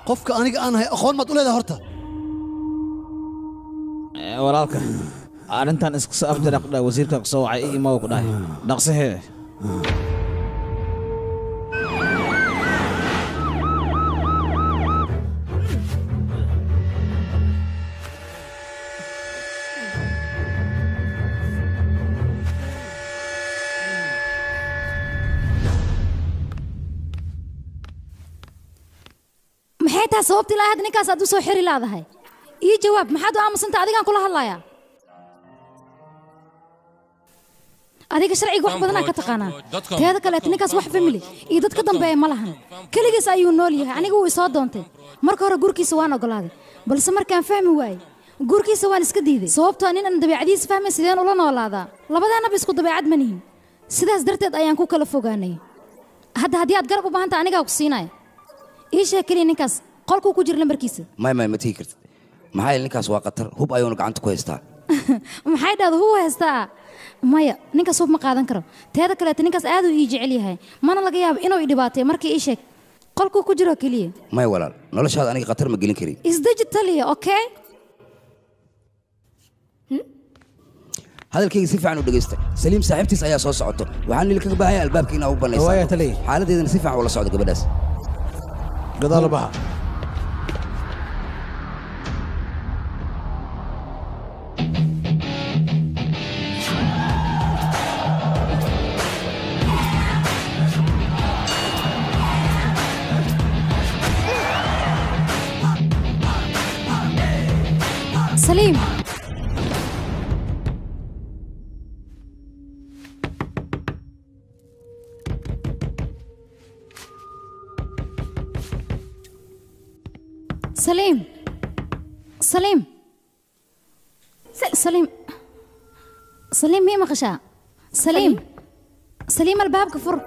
Qofka aniga aan ahay aqoon maad u leedahay horta? Walaalka, arrintan isku soo afjara ku dhahay, wasiirka ku soo wacay, ii imaw ku dhahay, dhaqsahee. Maxay tahay sababta ilaa hadda ninkaas aad u soo xiri laadahay? Ii jawaab, maxaad u aamusanta? Adigaan kula hadlayaa. Adiga sharciga wax badanaa ka taqaanaa. Teeda kaleeta, ninkaas wax family iyo dad ka dambeeya ma lahan, keligiis ayuu nool yahay. Aniga wuu isoo doontay marka hore, gurkiisa waan ogolaaday, balse markaan fahmi waayey gurkiisa waan iska diiday, sababtoo nin aan dabeecadiisa fahmin sideen ula noolaadaa? Labadeennaba isku dabeecad ma nihin, sidaas darteed ayaan ku kala fogaanay. Hadda haddii aad garab u baahanta, anigaa ku siinaya. Ii sheeg keliya ninkaas qolkuu ku jira lambarkiisa. May may, ma tigi kartid, maxaa yeelay ninkaas waa khatar, hub ayuuna gacanta ku haystaa. Maxay dhahda? Huu haystaa? Maya, ninkaas hub ma qaadan karo. Teeda kaleeta, ninkaas aad uu ii jecel yahay, mana laga yaabo inuu i dhibaateeyo. Markii ii sheeg qolkuu ku jiro keliya. May walaal, noloshaada aniga khatar ma gelin kari. Isdeji taliya, okay? Hadalkayga si fiican u dhegaysta. Saliim saaxiibtiis ayaa soo socoto, waxaan nil kaga baahan yahay albaabka inaa u Waaya, banaysaa, taliya. xaaladeedana si fiican ula socdo gabadhaas. Gadaal u baxa. Saliim, Saliim, Saliim, Saliim, Saliim, mii maqashaa? Saliim, Saliim, albaabka fur.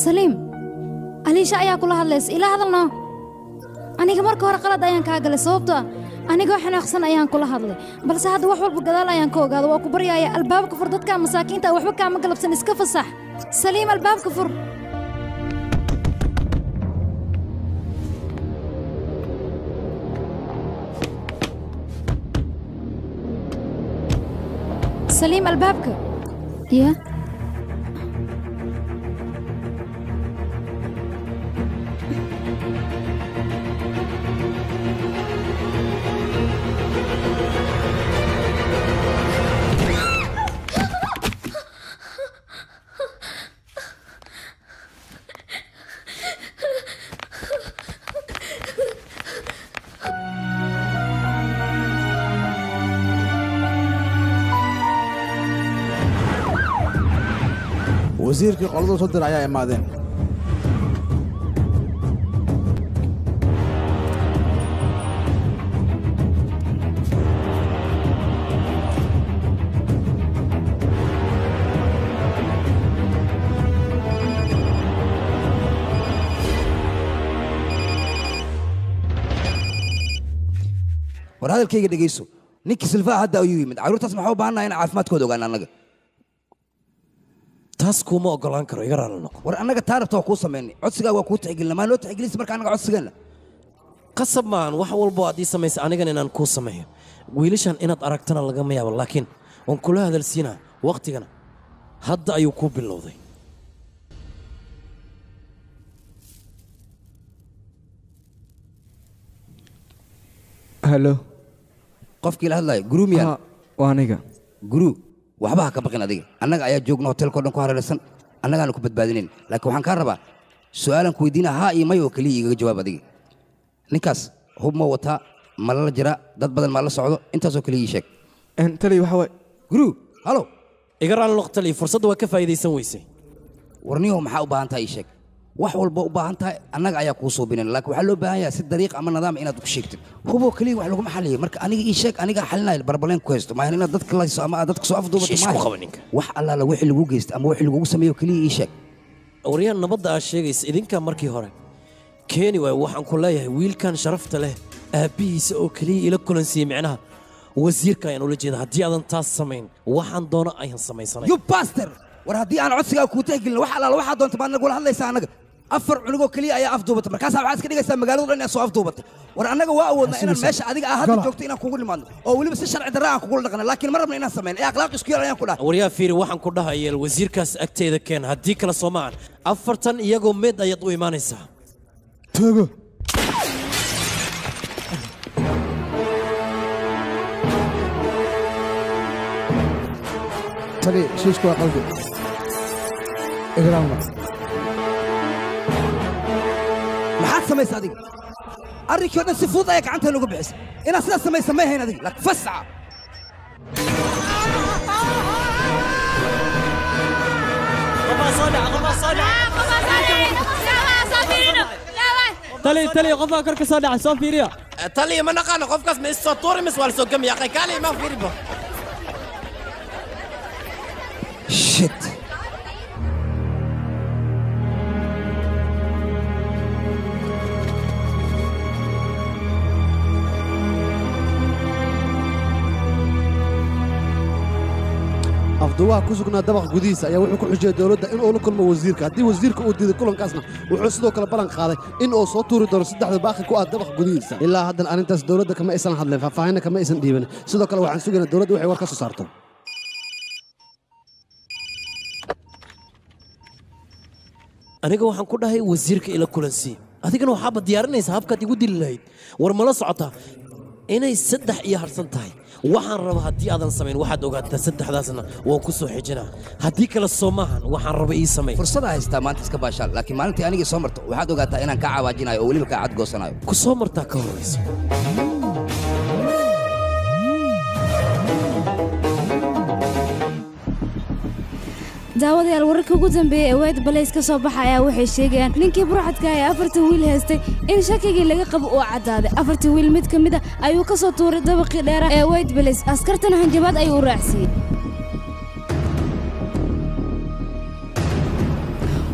Saliim, Aliisha ayaa kula hadlaysa, ila hadalnoo. Aniga marka hore qalad ayaan kaa galay, sababtoo ah anigoo xanaaqsan ayaan kula hadlay, balse hadda wax walba gadaal ayaan ka ogaada. Waa ku baryaaya, albaabka fur. Dadka masaakiinta ah waxba kaama galabsan, iska fasax. Saliim, albaabka fur. Saliim, albaabka ya. Wasiirkii qolada soo diray ayaa imaadeen. War hadalkayga dhegeyso. Ninkii silfaa hadda ayuu yimid. Carruurtaas maxaa u baahannahay in caafimaadkooda ogaan annaga? Taas kuuma ogolaan karo, iga raalli noqo. War annaga taa rabta waa kuu samaynay, codsigaa waa kuu tixgelinay. Maa noo tixgelinaysa marka annaga codsigeenna? Qasab maahan wax walbo aad ii samaysa anigan inaan kuu sameeyo. Wiilashan inaad aragtana lagama yaabo, laakiin waan kula hadalsiinaa. Waqtigana hadda ayuu kuu bilowday. Halo. Qofkii la hadlayo guruu miyaa? Waa aniga. Guruu, waxba ha ka baqin adiga. Annaga ayaa joogna hotelka o dhan ku hareeraysan, annagaana ku badbaadinayn. Laakiin waxaan kaa rabaa su'aalan ku weydiina, haa iyo may oo keliya igaga jawaab adiga. Ninkaas hub ma wataa? Ma lala jiraa? Dad badan maa la socdo? Intaasoo keliya ii sheeg. Taliya, waxa waay. Guruu, halo. Iga raalli noq taliya, fursadda waa ka faa'iidaysan weysay. Warniyow, maxaa u baahan tahay ii sheeg. Wax walba u baahan tahay annaga ayaa kuu suubinayn, laakiin waxaa loo baahan yahay si dariiq ama nidaam inaad ku sheegtid. Huboo keliya wax laguma xaliyo. Marka aniga ii sheeg, anigaa xalinayo barbaleen ku haysto. Maahan inaad dadka layso ama aad dadka soo afduubato. Shiish ku qaba ninka. Wax allaala wixii lagu geysta ama wixii lagugu sameeyo keliya ii sheeg. Waryahan, nabadda aad sheegaysa idinkaa markii hore keeni waay. Waxaan ku leeyahay wiilkan sharafta leh aabbihiisa oo keliya ila kulansiiyey, micnaha wasiirka ayaan ula jeeda. Haddii aadan taas samayn, waxaan doono ayaan samaysanay. You bastard! War haddii aan codsigaa kuu tixgelin, wax allaala waxaa doonta baad nagula hadlaysaa annaga. 4 cunugoo keliya ayaa afduubatay, markaasaa waxaad iska dhigaysaa magaalada dhan inaad soo afduubatay. War annaga waa awoodnaa inaan meesha adiga aa hadda joogto inaan kugu nimaadno oo weliba si sharci darra aan kugula dhaqna, laakiin ma rabna inaan samayn ee akhlaaq isku yar ayaan ku dhahay. Waryaa fiiri, waxaan ku dhahayeel wasiirkaas agteeda keen, haddii kale soo maahan 40 iyagoo meed ayaad u imaanaysaa. Toogo. Tali, shiishku waa qalbi. Igraamna. Maxaad samaysa adiga? Arrinkii o dhan si fudud ayaa gacanta nooga bixisay. Inaad sidaas samaysa may hayn adiga, laakiin fasca. Tali, tali, qofaa kor ka soo dhacay, soo fiiriya. Taliya, ma naqaano qofkaas, ma is soo tuuri mise waa la soo gami yaqay? Kaali ma fiiribo. Shit. Afduwaha ku sugnaa dabaq gudihiisa ayaa wuxuu ku xujiyey dowladda in uu la kulmo wasiirka. Haddii wasiirka uu diiday kulankaasna, wuxuu sidoo kale ballan qaaday in uu soo tuuri doono saddexda baaqi ku ah dabaq gudihiisa. Ilaa haddana arrintaas dowladda kama aysan hadleen, faahfaahinna kama aysan dhiiban. Sidoo kale waxaan sugaynaa dowladda waxay war ka soo saarto. Aniga waxaan ku dhahay wasiirka ila kulansii, adigana waxaaba diyaarinaysaa habkaad igu dili lahayd. War mala socotaa inay 3 iyo harsan tahay? Waxaan raba haddii aadan samayn, waxaad ogaataa saddexdaasna waan ku soo xijinaa. Haddii kale soo maahan waxaan raba ii samay. Fursada haystaa maanta iska baashaal, laakiin maalintii anigii soo marto waxaad ogaataa inaan kaa cawaajinayo oo weliba kaa cadgoosanayo. Ku soo martaa ka horrayso. Daawadayaal, wararka ugu dambeeyey ee White Palace ka soo baxa ayaa waxay sheegayaan ninkii burcadka ee 4ta wiil haystay in shakigii laga qabo uu caddaaday. 4ta wiil mid ka mid ah ayuu ka soo tuuray dabaqii dheera ee White Palace, askartana hanjabaad ayuu u raacsiiyey,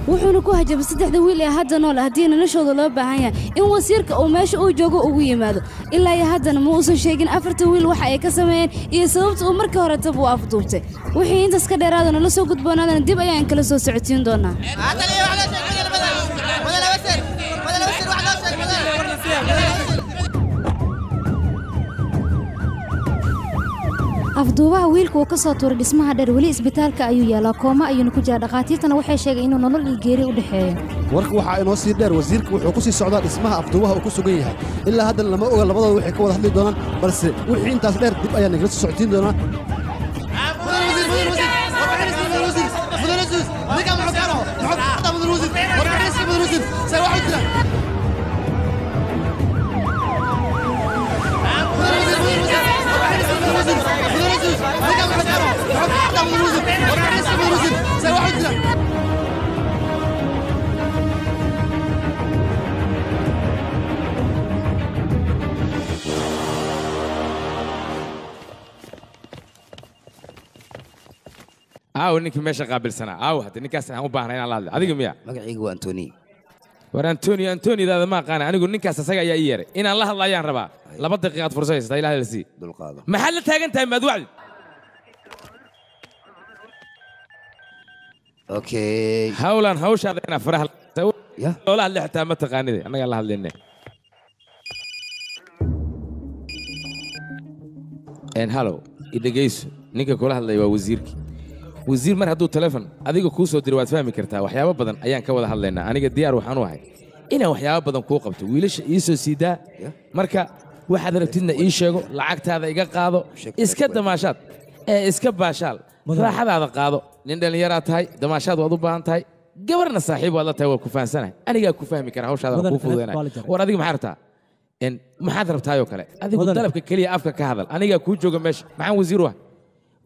wuxuuna ku hajabay saddexda wiil ee hadda nool haddii noloshooda loo baahan yahay in wasiirka uu meesha uu joogo ugu yimaado. Ilaa iyo haddana ma uusan sheegin 4ta wiil waxa ay ka sameeyeen iyo sababta uu markii hore tab uu afduubtay. Wixii intaas ka dheeraada nala soo gudboonaadana dib ayaan kala soo socodsiin doonaa. Afduubaha wiilku uu ka soo tuuray dhismaha dheer weli isbitaalka ayuu yaalaa, kooma ayuuna ku jiraa. Dhakhaatiirtana waxay sheegeen inuu nolol iyo geeri u dhexeeyo. Warka waxaa inoo sii dheer, wasiirka wuxuu ku sii socdaa dhismaha afduubaha uu ku sugan yahay. Ilaa haddana lama oga labadooda waxay ka wada hadli doonaan, balse wixii intaas dheer dib ayaa nagala soo socodsiin doonaa. Aaw ninkii meesha qaabilsanaa aaw hadda ninkaas aan u baahnay inaan la hadlo adiga miya magacaygu waa Antoni war Antonio Antonidaada ma aqaana anigu ninkaas asaga ayaa ii yeeray inaan la hadlo ayaan rabaa 2 daqiiqaad fursad haysataa ilaahay la sii dulqaado maxaad la taagan tahay maad wacdi okay hawlan hawshaada inaa faraha loola hadle xitaa ma taqaanide annagaa la hadlayne en hallow idhegayso ninka kula hadlaya waa wasiirkii wasiir mar hadduu telefon adiga kuu soo diro waad fahmi kartaa waxyaabo badan ayaan ka wada hadlaynaa aniga diyaar waxaan u ahay inaan waxyaabo badan kuu qabto wiilasha ii soo siidaa marka waxaad rabtidna ii sheego lacagtaada iga qaado iska damaashaad ee iska baashaal raaxadaada qaado nin dhallinyaraa tahay damaashaad waad u baahan tahay gabarna saaxiib waad la tahay waa ku fahansanahay anigaa ku fahmi kara hawshaada waan kuu fududaynaya war adiga maxaa rabtaa maxaad rabtaayoo kale adigu dalabka keliya afka ka hadal anigaa kuu jooga meesha maxaan wasiir u ahay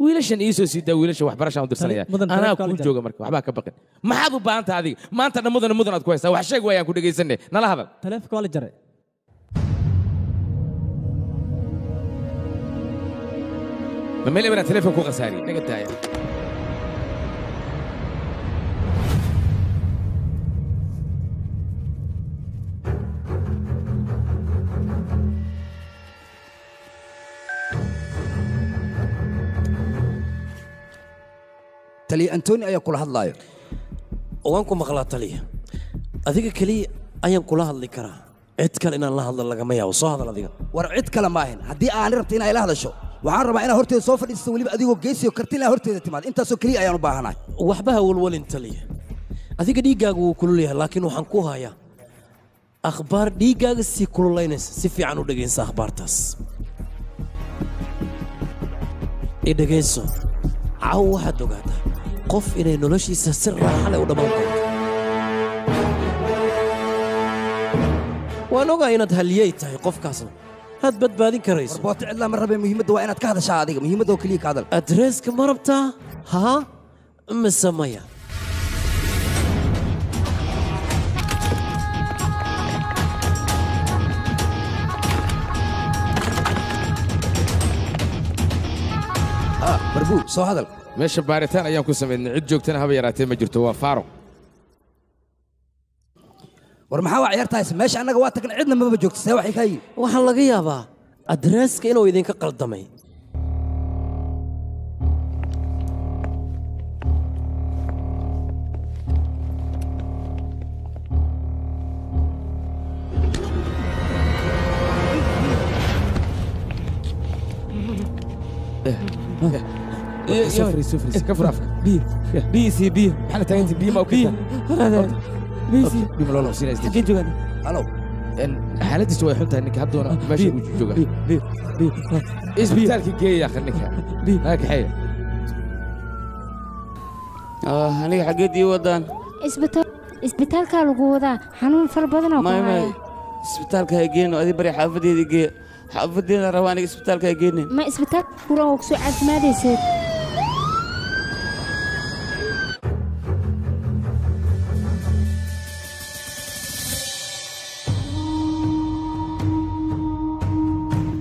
wiilashan ii soo siidaa wiilasha waxbarashaan u dirsanaya anaa kuu jooga marka waxbaa ka baqin maxaad u baahan tahay adiga maanta dhan mudan mudan aad ku haysaa wax sheeg waayaan ku dhegaysanay nala hadal taleefanka waa la jaray ma meel eberaa taleefon ku khasaariyey naga daaya taliya Antoni ayaa kula hadlaayo waan ku maqlaa taliya adiga kaliya ayaan kula hadli karaa cid kale inaan la hadlo lagama yaabo soo hadal adiga war cid kale ma ahin haddii aan rabto inay la hadasho waxaan rabaa inaad horteeda soo fadhiisato weliba adigoo geesiyo karti inaa horteeda timaado intaasoo keliya ayaan u baahanahay waxba ha walwalin taliya adiga dhiiggaaga wuu kulul yahay laakiin waxaan ku hayaa akhbaar dhiiggaaga sii kululaynaysa si fiican u dhegaysa akhbaartaas i dhegayso caaw waxaad ogaataa qof inay noloshiisa si raaxa leh u dhammaan karto waan ogaa inaad haliyey tahay qofkaasna aad badbaadin karayso warboota cidlaa ma rabee muhiimadda waa inaad ka hadashaa adiga muhiimadda oo keliya ka hadal adreeska ma rabtaa haa mise maya barbuu soo hadal meesha baaritaan ayaan ku samaynay cid joogtana haba yaraatee ma jirto waa faaruq war maxaa waa ciyaartahays meesha annaga waa tagna cidna maba joogto see waxay kaa yihin waxaa laga yaabaa adreeska inuu idinka qaldamay كفر افك بي بي سي بي حنا تاغنتي بي ما وكيتا بي سي بي ما لو سينا xaggeen joogaan halow xaaladiisu way xun tahay ninka haddoona meesha uu jooga b b b isbitaalka geeya ya akhi ninka naga kaxeeya aniga xaggeed ii wadaan isbitaalkaa lagu wadaa xanuun fara badan oo may may isbitaalka ha geeno adi bari xaafadeeda geeya xaafadeeda raba aniga isbitaalka ha geenin ma isbitaalka kuran oo kusoo caafimaadayseed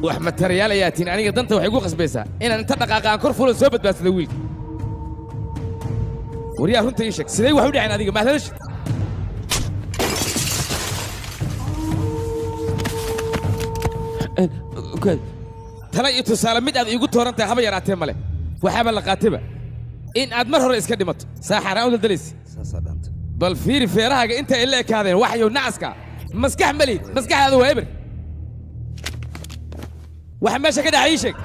wax mataryaal ayaa tiin aniga danta waxay ku qasbaysaa inaan inta dhaqaaqa aan kor fulo soo badbaadsado wiilka waryaa runta ii sheeg sidee wax u dhaceen adiga mahadashid tala iyo tusaale mid aad iigu tooran tahay haba yaraatee male waxaaba la qaatayba in aad mar hore iska dhimato saaxaaraan u daldalaysa bal fiiri feerahaaga inta ay la ekaadeen waxyow nacaska maskax malihid maskaxdaada waa eber waxa meesha ka dhacay ii sheeg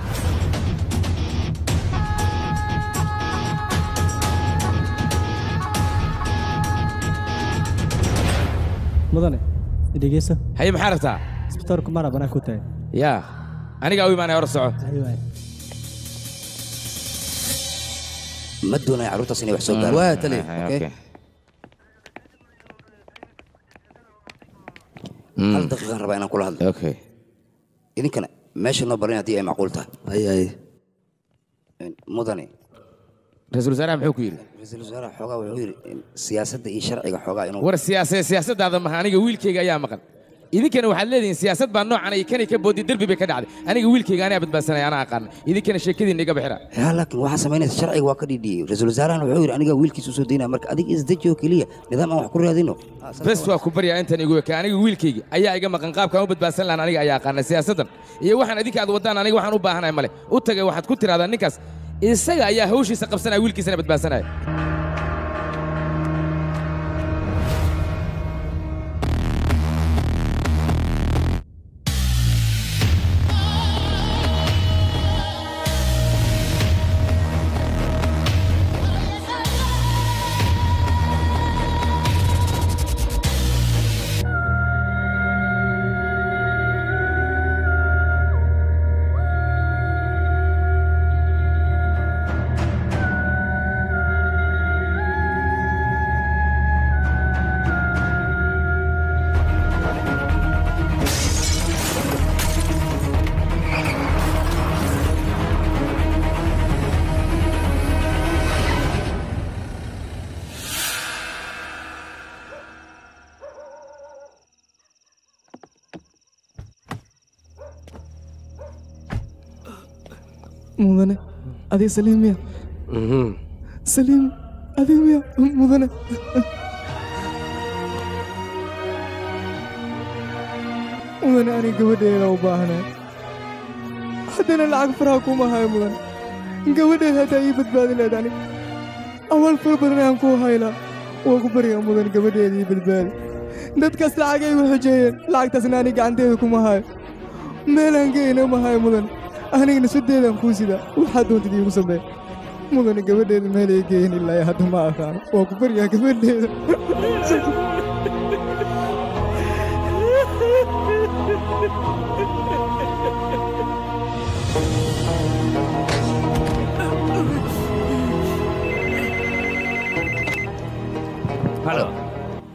mudane dhegeyso haye maxaa rabtaa isbitaalku mara banaan ku tahay yaa anigaa u imaanaya hor soco ma doonaya carruurtaas inay wax soo gaaraan waa tali okay hal daqiiqaan rabaa inaan kula hadlo okay idinkana meesha noo barin haddii ay macquul tahay ay ay mudane ra-iisul wasaaraha muxuu ku yidhi ra-iisul wasaaraha xoogaa wuxuu yidhi siyaasadda iyo sharciga xoogaa inuu war siyaasadaada maha aniga wiilkayga ayaa maqan Idinkana waxaad leedihiin siyaasad baa noocan ay kanay ka boodday derbi bay ka dhacday. Aniga wiilkayga anaa badbaadsanaya, anaa aqaana. Idinkana sheekadiinna iga bixira. Yaa laakiin waxaa samaynaysa sharciga waa ka dhidhiyey. Ra-iisul wasaarahan wuxuu yidhi aniga wiilkiisa u soo daynaya, marka adiga isdeji oo keliya nidaam aan wax ku raadino. Bes waa ku baryaa intan igu eka. Aniga wiilkayga ayaa iga maqan, qaabkaan u badbaadsan lahaan aniga ayaa aqaana siyaasaddan. Iyo waxaan idinka aad waddaan aniga waxaan u baahanahay male. U tagay waxaad ku tiraahdaa ninkaas isaga ayaa hawshiisa qabsanaya, wiilkiisana badbaadsanaya. Mudane, adiga Saliim miya? Saliim, adiga miya? Mudane. Mudane, aniga gabadheeda u baahnaa. Haddana lacag faraha kuma hayo mudane. Gabadheeda haddaa ii badbaadi lahayd aniga. Awaal fara badan ayaan kuu haylaa. Waa ku baryaa mudane gabadheeda ii badbaadi. Dadkaas lacag ay igu xujeeyeen, lacagtaasna aniga gacanteeda kuma hayo. Meelaan geyna ma hayo mudane. Anigana sideedaan kuu sidaa, waxaad doontid iigu samee. Mudane gabadheeda meel ay geyn ilaa hadda ma aqaano. Waa ku baryaa gabadheeda. Halo.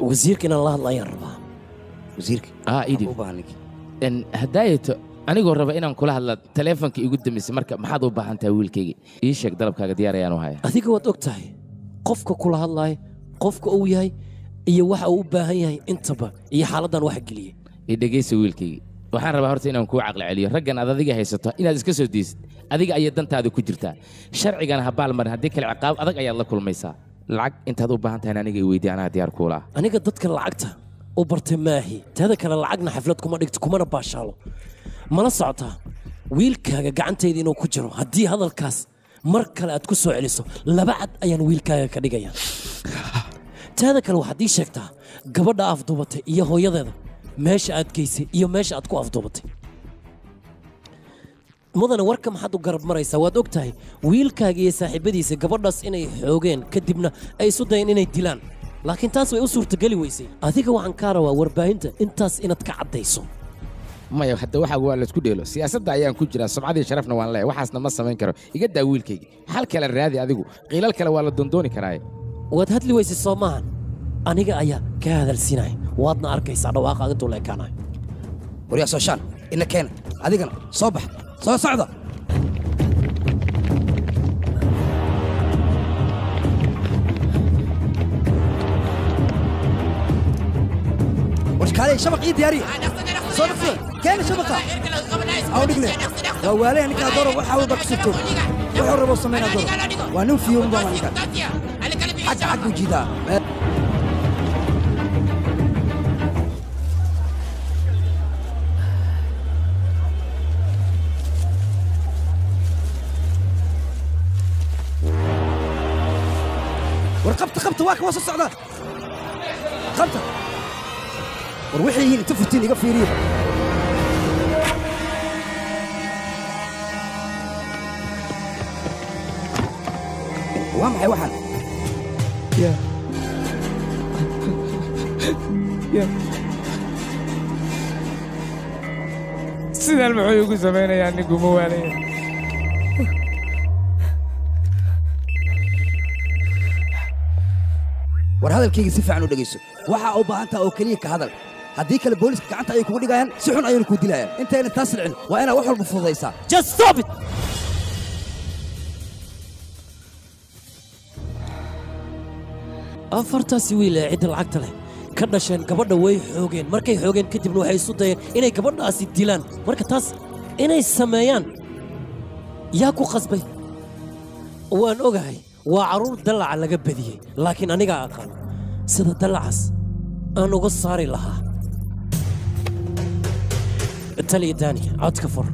Wasiirka inaan la hadlo ayaan rabaa. Wasiirka? Idib. Hadaayato anigoo raba inaan kula hadla taleefanka igu dambeysay, marka maxaad u baahan tahay wiilkayga? Ii sheeg dalabkaaga, diyaar ayaan u hayaa. Adiga waad og tahay qofka kula hadlaaya, qofka uu yahay iyo waxa uu u baahan yahay intaba, iyo xaaladdan waxa geliyey. I dhegaysa wiilkayga, waxaan rabaa horta inaan kuu caqli celiyo. Raggan aad adiga haysato inaad iska soo deysid, adiga ayay dantaada ku jirtaa. Sharcigana ha baalmarin, haddii kale ciqaab adag ayaad la kulmaysaa. Lacag intaad u baahan tahay aniga i weydii, anaa diyaar kuula ah. Aniga dadka lacagta u bartay maahi, teeda kale lacagna xaflad kuma dhigto kumana baashaalo. Mala socotaa wiilkaaga gacantayda inuu ku jiro? Haddii hadalkaas mar kale aad ku soo celiso, laba cad ayaan wiilkaaga ka dhigayaa. Teeda kale waxaad ii sheegtaa gabadha afduubatay iyo hooyadeeda meesha aad geysay iyo meesha aad ku afduubatay. Mudane, warka maxaad u garab maraysaa? Waad og tahay wiilkaaga iyo saaxiibadiisa gabadhaas inay xoogeen, kadibna ay isu dayeen inay dilaan, laakiin taas way u suurtageli weysay. Adiga waxaan kaa rabaa warbaahinta intaas inaad ka caddayso. Maya, hadda waxaa waa laisku dheelo. Siyaasadda ayaan ku jiraa, sumcadii sharafna waan leeyahay, waxaasna ma samayn karo. Iga daa wiilkayga, xal kale raadi adigu, qiilal kale waa la doondooni karaaye. Waad hadli weysay soo maahan? Aniga ayaa kaa hadalsiinaya, waadna arkaysaa dhawaaqaaga intuu la ekaanayo. Waryaa soo shaan, ina keena, adigana soo bax, soo socda. War kaalay, shabaq ii diyaariya. Soo dhaqso, keena shabaqa. Aw dhigne. Waa waalaya ninkaa dooro, waxa walba ku sirto. Wuxuu rabo samaynaa dooro. Waa nin fiyo un baa ninkan. Xag xag buu jiidaa. War qabta qabta, waa kuwa soo socda. Qabta. War waxay yihiin inta furtiin iga fiiriya. Waa maxay waxaan? Ya. Ya. Sidaan muxuu igu samaynayaa ninku ma waalaya? War hadalkayga si fiican u dhegayso. Waxaa u baahan tahay oo keliya ka hadal. Haddii kale booliska gacanta ayay kugu dhigayaan, si xun ayayna kuu dilayaan. Intayna taas dhicin, waa inaad wax walba fududaysaa. Just stop it! Afartaasi wiil ee cidda lacagta leh ka dhasheen gabadha way xoogeen markay xoogeen kadibna waxay isu dayeen inay gabadhaasi dilaan marka taas inay sameeyaan yaa ku qasbay waan ogahay waa carruur dallaca laga badiyey laakiin anigaa aqaan sida dallacaas aan uga saari lahaa taliya daani codka fur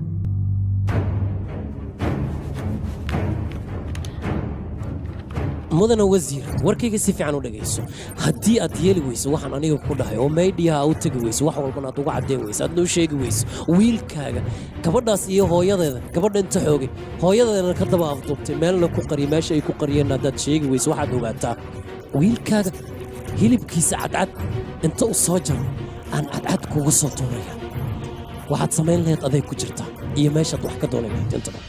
mudana wasiir warkayga si fiican u dhagayso haddii aad yeeli weyso waxaan aniga ku dhahay oo meydhiyaha u tegi weyso wax walbana aad uga caddeyn weyso aad noo sheegi weyso wiilkaaga gabadhaas iyo hooyadeeda gabadha inta xoogay hooyadeedana ka daba afduubtay meelna ku qariya meesha ay ku qariyeen haddaad sheegi weyso waxaad ogaataa wiilkaaga hilibkiisa cadcad inta u soo jaro aan cadcad kugu soo tuuraya waxaad samayn lahayd aday ku jirtaa iyo meeshaad wax ka doonay lahayd intaba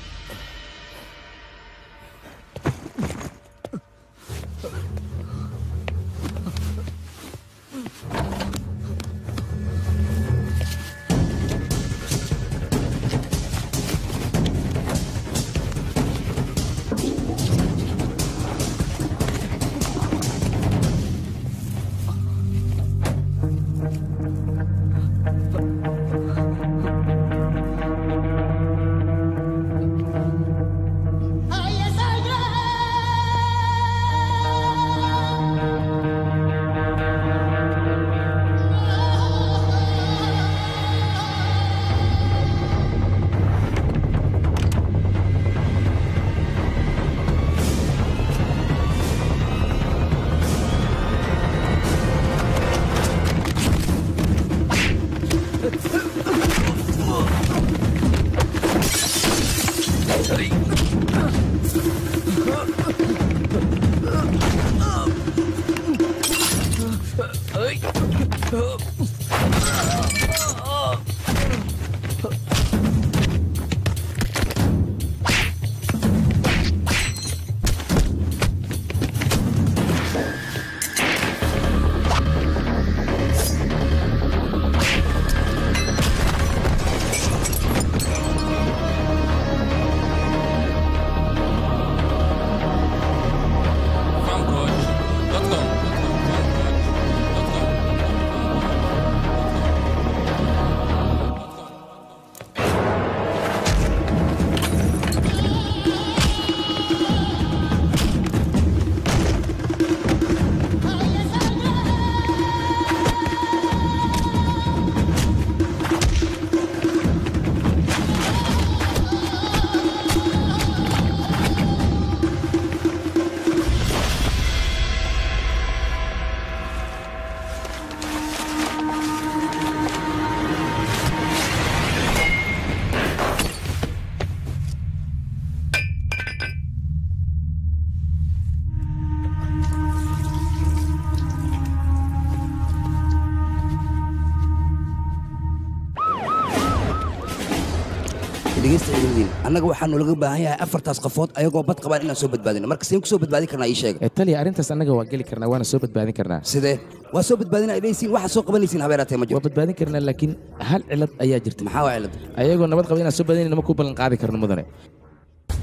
Annaga waxaanu laga baahan yahay afartaas qofood ayagoo bad qabaan inaan soo badbaadino marka seen ku soo badbaadin karnaa ii sheega taliya arrintaas annaga waa geli karnaa waana soo badbaadin karnaa sidee waa soo badbaadina idaysiin waxaad soo qabanaysiin habeeraatee ma jirto waa badbaadin karnaa laakiin hal cilad ayaa jirta maxaa waa cilad ayagoo nabad qaba inaan soo badbaadinayna ma ku ballan qaadi karno mudane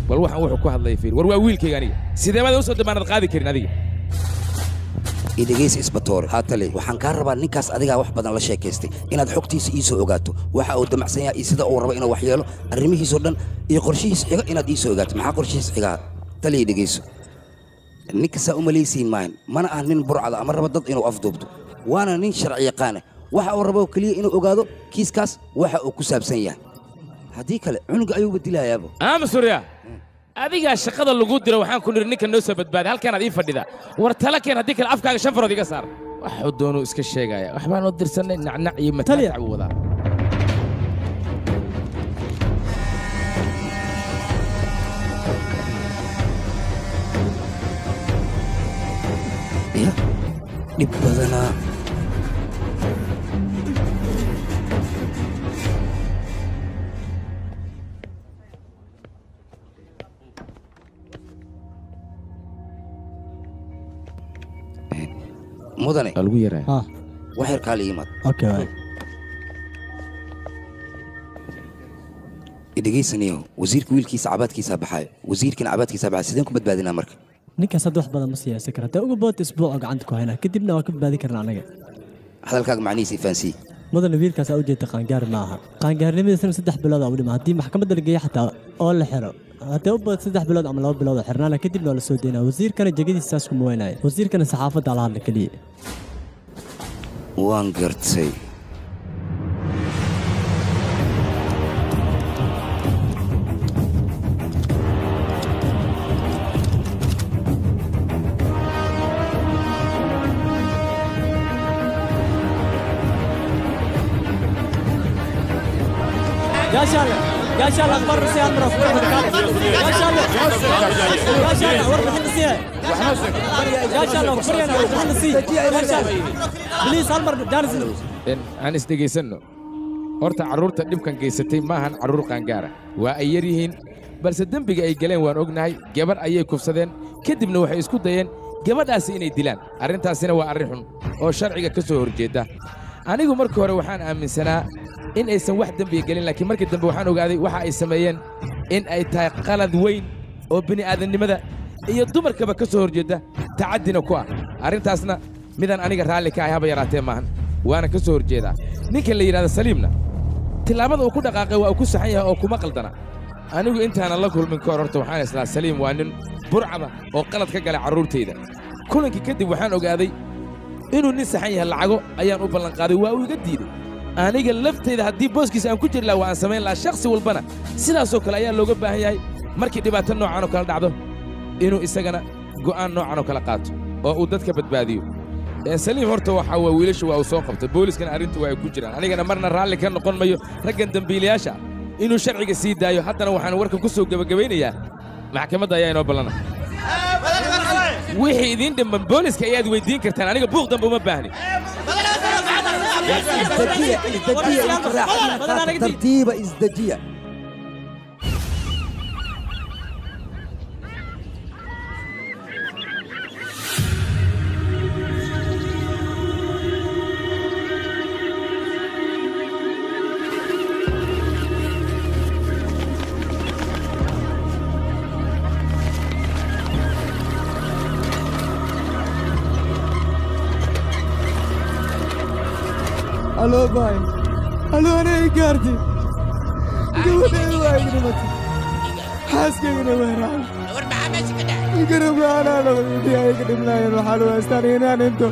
bal waxaan wuxuu ku hadlaya fiir war waa wiilkayga aniga sidee baad u soo damaanad qaadi karin adiga idhegeysa isbatoore haatale waxaan kaa rabaa ninkaas adigaa wax badan la sheekaystay inaad xogtiisa ii soo ogaato waxa uu damacsan yahay iyo sida uu rabo inuu wax yeelo arrimihiisoo dhan iyo qorshihiisa xiga inaad ii soo ogaato maxaa qorshihiisa xigaa taliya idhegeyso ninkasaa u malaysiin maahan mana ah nin burcada ama raba dad inuu afduubto waana nin sharci yaqaana waxa uu rabo keliya inuu ogaado kiiskaas waxa uu ku saabsan yahay haddii kale cunuga ayuuba dilayaaba ama surya adigaa shaqada lagu diro waxaan ku niri ninka noo soo badbaaday halkaanaad ii fadhida war tala keen haddii kale afkaaga shan farood iga saar waxuu doonuu iska sheegaya waxbaan u dirsannay nacnac iyo mataatac buu wadaa ya dhib badanaa mudane lagu yaraa wax yar kaala yimaad idhegaysanayo wasiirka wiilkiisa cabaadkiisaa baxaayo wasiirkana cabaadkiisaa baxayo sideen ku badbaadinaa marka ninkaas hadda wax badan ma siyaasan kara haddii ugu badanta isbuuca gacanta ku haynaa kadibna waa ka badbaadin karnaa anaga Hadalkaaga macnihiisa ifaansii. Mudane, wiilkaas aa ujeeda qaangaar ma aha. Qaangaarnimadiisana 3 bilood aa u dhima. Haddii maxkamadda la geeyo xataa oo la xiro, haddee u badan 3 bilood ama 2 bilood oo xirnaana, kadibna waa la soo deynaa. Wasiirkana jegadiisa saas kuma weynaayo. Wasiirkana saxaafadda la hadla keliya. Waan gartay. Gaashaale, gaashaale, akhbaar nasiiha mara. Gaashaale, gaashaale, warbixin nasiiha. Gaashaale, kubaryana warbixin nasiiha. Gaashaale, please, hal mar jaanis. Aan isdhegaysanno. Horta carruurta dhibkan geysatay maahan carruur qaangaara, waa ay yar yihiin, balse dembiga ay galeen waan ognahay. Gabarh ayay kufsadeen, kadibna waxay isku dayeen gabadhaasi inay dilaan. Arrintaasina waa arrin xun oo sharciga ka soo horjeedda. Anigu markii hore waxaan aaminsanaa in aysan wax dembiga gelin, laakiin markii dambe waxaan ogaaday waxa ay sameeyeen in ay tahay qalad weyn oo bini'aadannimada iyo dumarkaba ka soo horjeedda, tacaddina ku ah. Arrintaasna midaan aniga raalli ka ahay haba yaraatee maahan, waana ka soo horjeedaa. Ninka la yidhahda Saliimna tillaabada uu ku dhaqaaqay waa uu ku saxan yahay oo kuma qaldana. Anigu intaanan la kulmin ka hor horta waxaan islaa Saliim waa nin burcada oo qalad ka galay carruurtayda. Kulankii kadib waxaan ogaaday inuu nin saxan yahay. Lacago ayaan u ballanqaaday, waa uu iga diiday. Aniga laftayda haddii booskiisa aan ku jiri lahaa waa aan samayn lahaa. Shakhsi walbana sidaasoo kale ayaa looga baahan yahay markii dhibaato noocan oo kale dhacdo inuu isagana go'aan noocan oo kale qaato oo uu dadka badbaadiyo. Saliim horta waxaa waa wiilasha waa uu soo qabtay, booliskana arrintu waa ay ku jiraan. Anigana marna raalli ka noqon mayo raggan dembiilayaasha inuu sharciga sii daayo. Haddana waxaan warka ku soo gebagabaynayaa, maxkamadda ayaa inoo ballana. Wixii idiin dhamman booliska ayaad weyddiin kartaan, aniga buuq dambe uma baahni. Isdejiya, isdejiya, raaxadiina tartiiba, isdejiya. Aloo baay, aloo, ana i gaartay. Gabadhayda waa iga dhimatay, xaaskaygana waa raacay. Garab la'aanaa noqday, ay iga dhibnaayeen. Waxaan u haystaan inaan dhinto.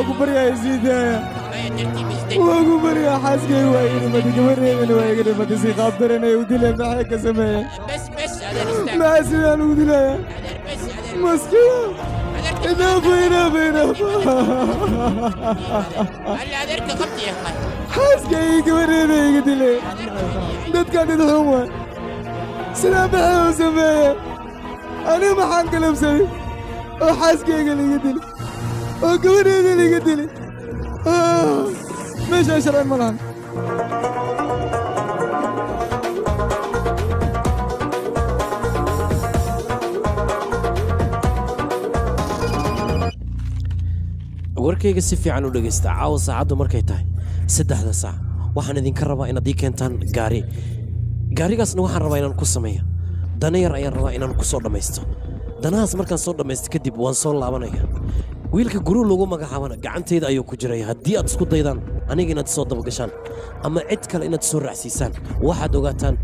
Ku baryaa, sii daaya, waa ku baryaa. Xaaskayga waa iga dhimatay, gabadhaydana waa iga dhimatay. Si qaab daran ay u dileen. Maxay ka sameeyeen? Maxaa sidaan ugu dilayaa maskiin? Enough, enough, enough. Xaaskayga gabadheeda iga dilay. Dadkaan dad xun waay. Sidaa maxay u sameeyeen? Aniga maxaan galabsaday oo xaaskayga laiga dilay oo gabadheeda laiga dilay? Meeshaa sharci ma lahan. Warkayga si fiican u dhegaysta. Caawa saacaddu markay tahay 3da saac waxaan idinka rabaa inaad ii keentaan gaari. Gaarigaasna waxaan rabaa inaan ku sameeyo dana yar, ayaan rabaa inaan ku soo dhammaysto danahaas. Markaan soo dhammaysto kadib waan soo laabanaya. Wiilka guruu lagu magacaabana gacantayda ayuu ku jiraya. Haddii aad isku daydaan aniga inaad soo dabagashaan ama cid kale inaad soo raacsiisaan, waxaad ogaataan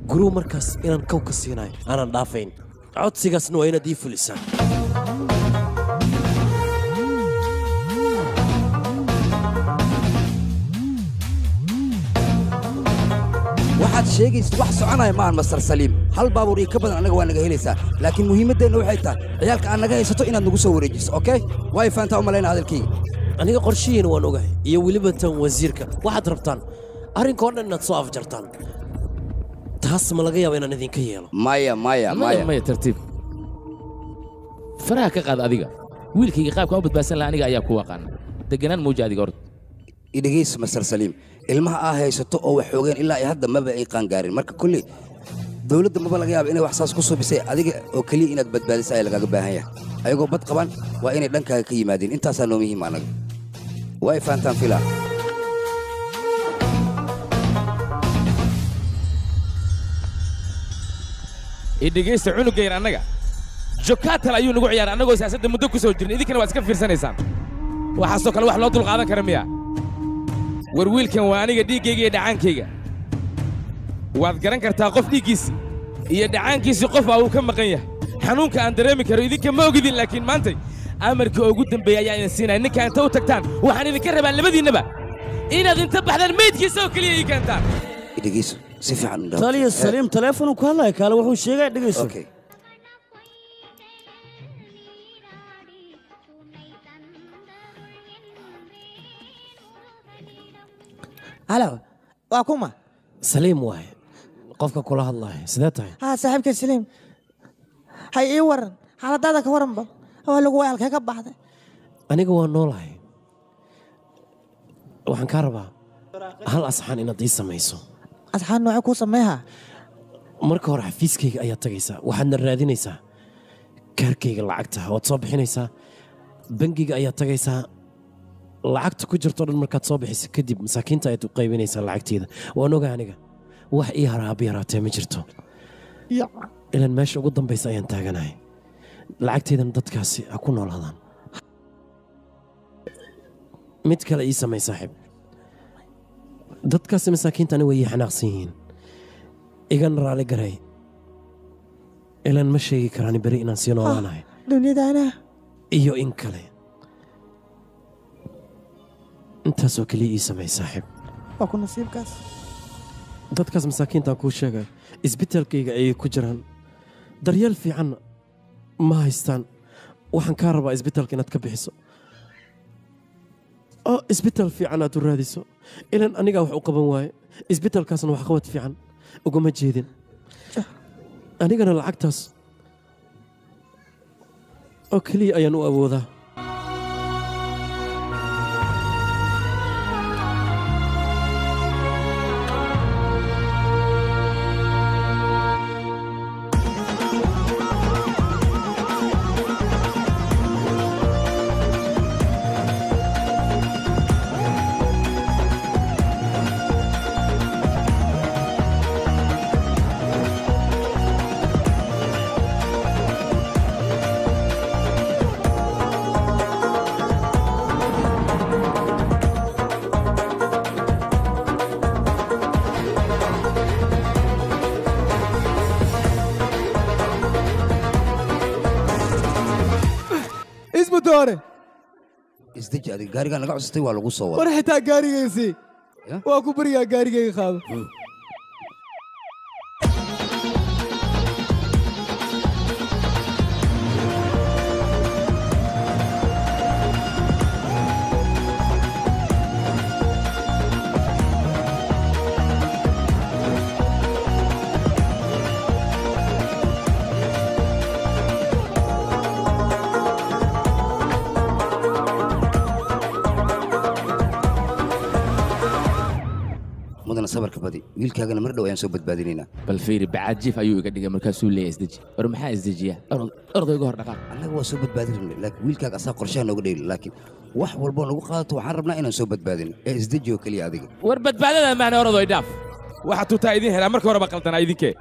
guruu markaas inaan kow ka siinayo aanan dhaafayn. Codsigaasna waa inaad ii fulisaan. Waxaad sheegaysid wax soconaya maahan, Mastar Saliim. Hal baabuur iyo ka badan annaga waa naga helaysaa, laakiin muhiimaddeenna waxay tahay ciyaalka aad naga haysato inaad nagu soo wareejiso. Okay, way fahantaa u malayna hadalkayga. Aniga qorshihiina waan ogahay iyo weliba tan wasiirka. Waxaad rabtaan arrinka oo dhan inaad soo afjartaan. Taas ma laga yaaba inaan idinka yeelo? Maya, maya, maya. Maya, tartiib, faraha ka qaad adiga. Wiilkayga qaabkaan u badbaadsan lahaa aniga ayaa ku aqaana. Deganaan muuja adiga horta. Idhegayso, Mastar Saliim, ilmaha aa haysato oo wax xoogeen ilaa ay hadda maba ay qaangaarin. Marka kolley dawladda maba laga yaaba inay wax saas ku subisay. Adiga oo keliya inaad badbaadisa ayaa lagaaga baahan yahay. Ayagoo bad qaban waa inay dhankaaga ka yimaadeen. Intaasaa noo muhiim annaga. Way fahantaan filaa. Idhegaysta, cunugga yar annaga jokatal ayuu nagu ciyaaray annagoo siyaasadda muddo ku soo jirnay. Idinkana waa iska fiirsanaysaan. Waxaasoo kale wax loo dulqaadan kara miya? War wiilkan waa aniga dhiiggayga iyo dhacaankayga. Waad garan kartaa qof dhiiggiisi iyo dhacaankiisii qof baa uu ka maqan yahay. Xanuunka aan dareemi karo idinka ma ogidin, laakiin maantay amarkii ugu dambeeyey ayaa idin siinaya. Ninka inta u tagtaan waxaan idinka rabaa labadiinnaba inaad inta baxdaan meydkiisa oo keliya ii keentaan. Dhegeyso si fiican u dhaw. Taliya Saliim taleefonu ku hadlaya, kaale wuxuu sheegay dhegeyso. Halo, waa kuma? Saliim waaye qofka kula hadlaaya. Sidee tahay? Haa saaxiibkay Saliim, hay ii waran, xaaladaada ka waran bal. Waa lagu waay, halkee ka baxday? Aniga waa noolahay. Waxaan kaa rabaa hal asxaan inaad ii samayso. Asxaan nooce kuu sameeha? Marka hore xafiiskayga ayaad tagaysaa, waxaadna raadinaysaa kaarkayga lacagta, waad soo bixinaysaa. Bangiga ayaad tagaysaa, lacagta ku jirto dhan markaad soo bixiso kadib masaakiinta ayaad u qaybinaysaa lacagteeda. Waan ogaa aniga wax ii hara haba yaraatee ma jirto, ilan meesha ugu dambaysa ayaan taaganahay. Lacagteedana dadkaasi ha ku noolaadaan. Mid kale ii samay saaxiib. Dadkaasi masaakiinta ani way ii xanaaqsan yihiin, igana raali garay, ilan ma sheegi karaan beri inaan sii noolaanahay Duniyadaana iyo in kale. Intaasoo keliya ii samay saaxiib. Waa ku nasiibkaas. Dadkaas masaakiintaan kuu sheegay isbitaalkayga ayay ku jiraan, daryeel fiicanna ma haystaan. Waxaan kaa rabaa isbitaalka inaad ka bixiso oo isbitaal fiican aad u raadiso, ilan anigaa wax u qaban waaye. Isbitaalkaasna wax qabad fiican ugama jeedin. Anigana lacagtaas oo keliya ayaan u awoodaa. Isbutoore. Isdeji adiga, gaarigaan laga cusutay waa lagu soo War waday. Xitaa gaarigaysii waa ku baryaa, gaarigayga qaado. Mudana sabarka badi, wiilkaagana mar dhow ayaan soo badbaadinaynaa. Bal fiiri, bacaad jiif ayuu iga dhigay markaasuu leeyahay isdeji. War maxaa isdejiya? Ordayga hor dhaqaaq. Annaga waa soo badbaadin rabnay, laakiin wiilkaaga asaa qorshaha nooga dheeli. Laakiin wax walboo nagu qaadato waxaan rabnaa inaan soo badbaadino, ee isdeji oo keliya adiga. War badbaadada maana, orodoy dhaaf. Waxa tuutaa idiin helaa marka horeba qaldanaa idinkee.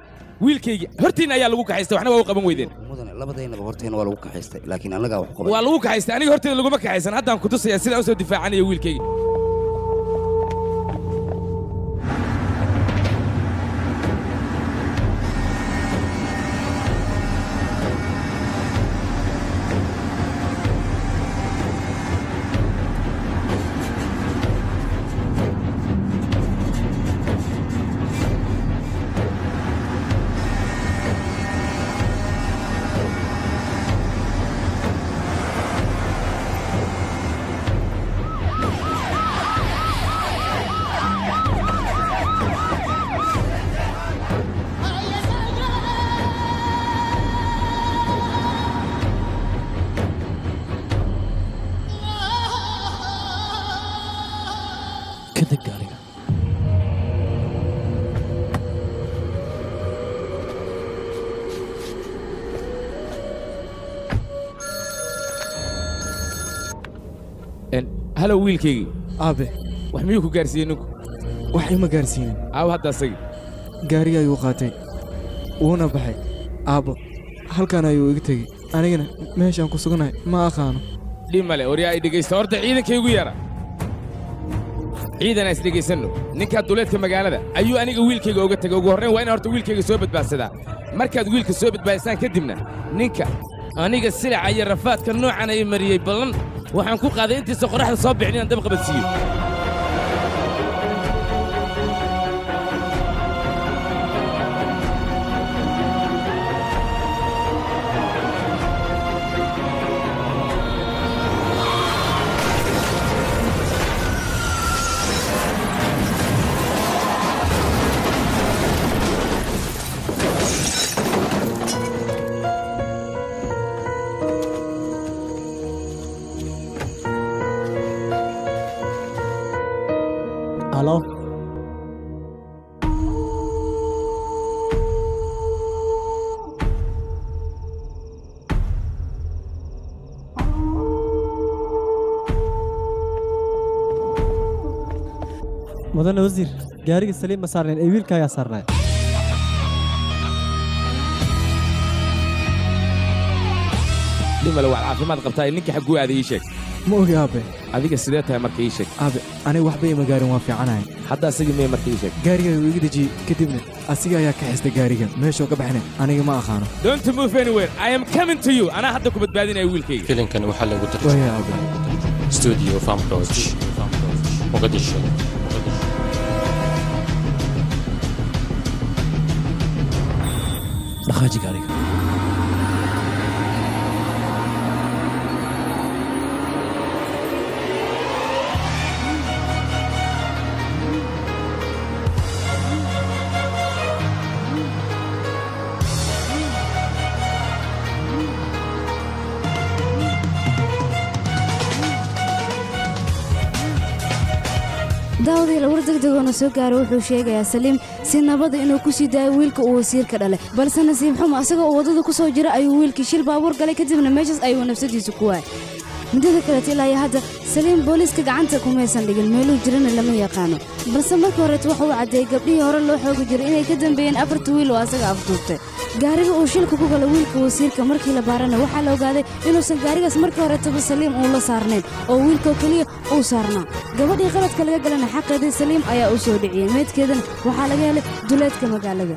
Wiilkayga hortiinna ayaa lagu kaxaystay, waxna waa u qaban weydeen. Mudane, labadaynaba horteena waa lagu kaxaystay, laakiin annagaa wax qaban. Waa lagu kaxaystay, aniga horteeda laguma kaxaysan. Haddaan ku tusayaa sidaan u soo difaacanayo wiilkayga. Ka deg gaariga. Halow wiilkaygii. Aabe. Wax miyuu ku gaarsiiyey ninku? Wax ima gaarsiinin. Aawo hadda asagi? Gaariga ayuu qaatay wuuna baxay aabbo, halkan ayuu iga tegey, anigana meeshaan ku suganahay ma aqaano. Dhib male, waryaa ay dhegaysta. Horta ciidanka igu yara. Ciidan aan is dhegaysanno. Ninkaa duleedka magaalada ayuu aniga wiilkayga uga tegay. Ugu horrayn waa inaan horta wiilkayga soo badbaadsadaa. Markaad wiilka soo badbaadisaan kadibna ninka aniga silaca iyo rafaadka noocan ay mariyey ballan waxaan ku qaaday intiisa qorraxda soo bixin inaan dab qabadsiiyo. Halo. Mudane wasiir, gaariga Saliim ma saarnayn ee wiilka ayaa saarnay. Dhib male, waad caafimaad qabtaa. Ninka xagguu aaday ii sheeg. Ma ogi aabe. Adiga sidee tahay marka ii sheeg? Aabe, aniga waxba ima gaarin, waan fiicanahay. Hadda asagii meye marka ii sheeg? Gaariga wuu iga dejiyey, kadibna asiga ayaa ka xistay gaariga. Meeshuu ka baxnay aniga ma aqaano. Don't move anywhere. I am coming to you. Anaa hadda ku badbaadinaya wiilkayga. Filimkan waxaa lagu Waya aabe. Studio Farmcoach, Mogadishu. Dhaqaaji gaariga. Daawadiil, war degdegoona soo gaaro wuxuu sheegayaa Saliim si nabada inuu ku sii daayo wiilka uu wasiirka dhalay, balse nasiib xumo asagoo uu waddada ku soo jira ayuu wiilkii shil baabuur galay, kadibna meeshaas ayuu nafsadiisu ku waayay. Muddada kaleeto ilaa iyo hadda Saliim booliiska gacanta kumaysan dhigin, meeluu jirana lama yaqaano, balse markii horeet waxa uu caddeeyey gabdhihii hore loo xoogi jiray inay ka dambeeyeen afarta wiil oo asaga afduubtay. Gaariga uu shilka ku galo wiilka wasiirka markii la baarana waxaa la ogaaday inuusan gaarigaas markii horetaba Saliim uu la saarnayn oo wiilkoo keliya uu saarnaa. Gabadhii qaladka laga galana xaqeedii Saliim ayaa u soo dhiciyey, meydkeedana waxaa laga helay duleedka magaalada.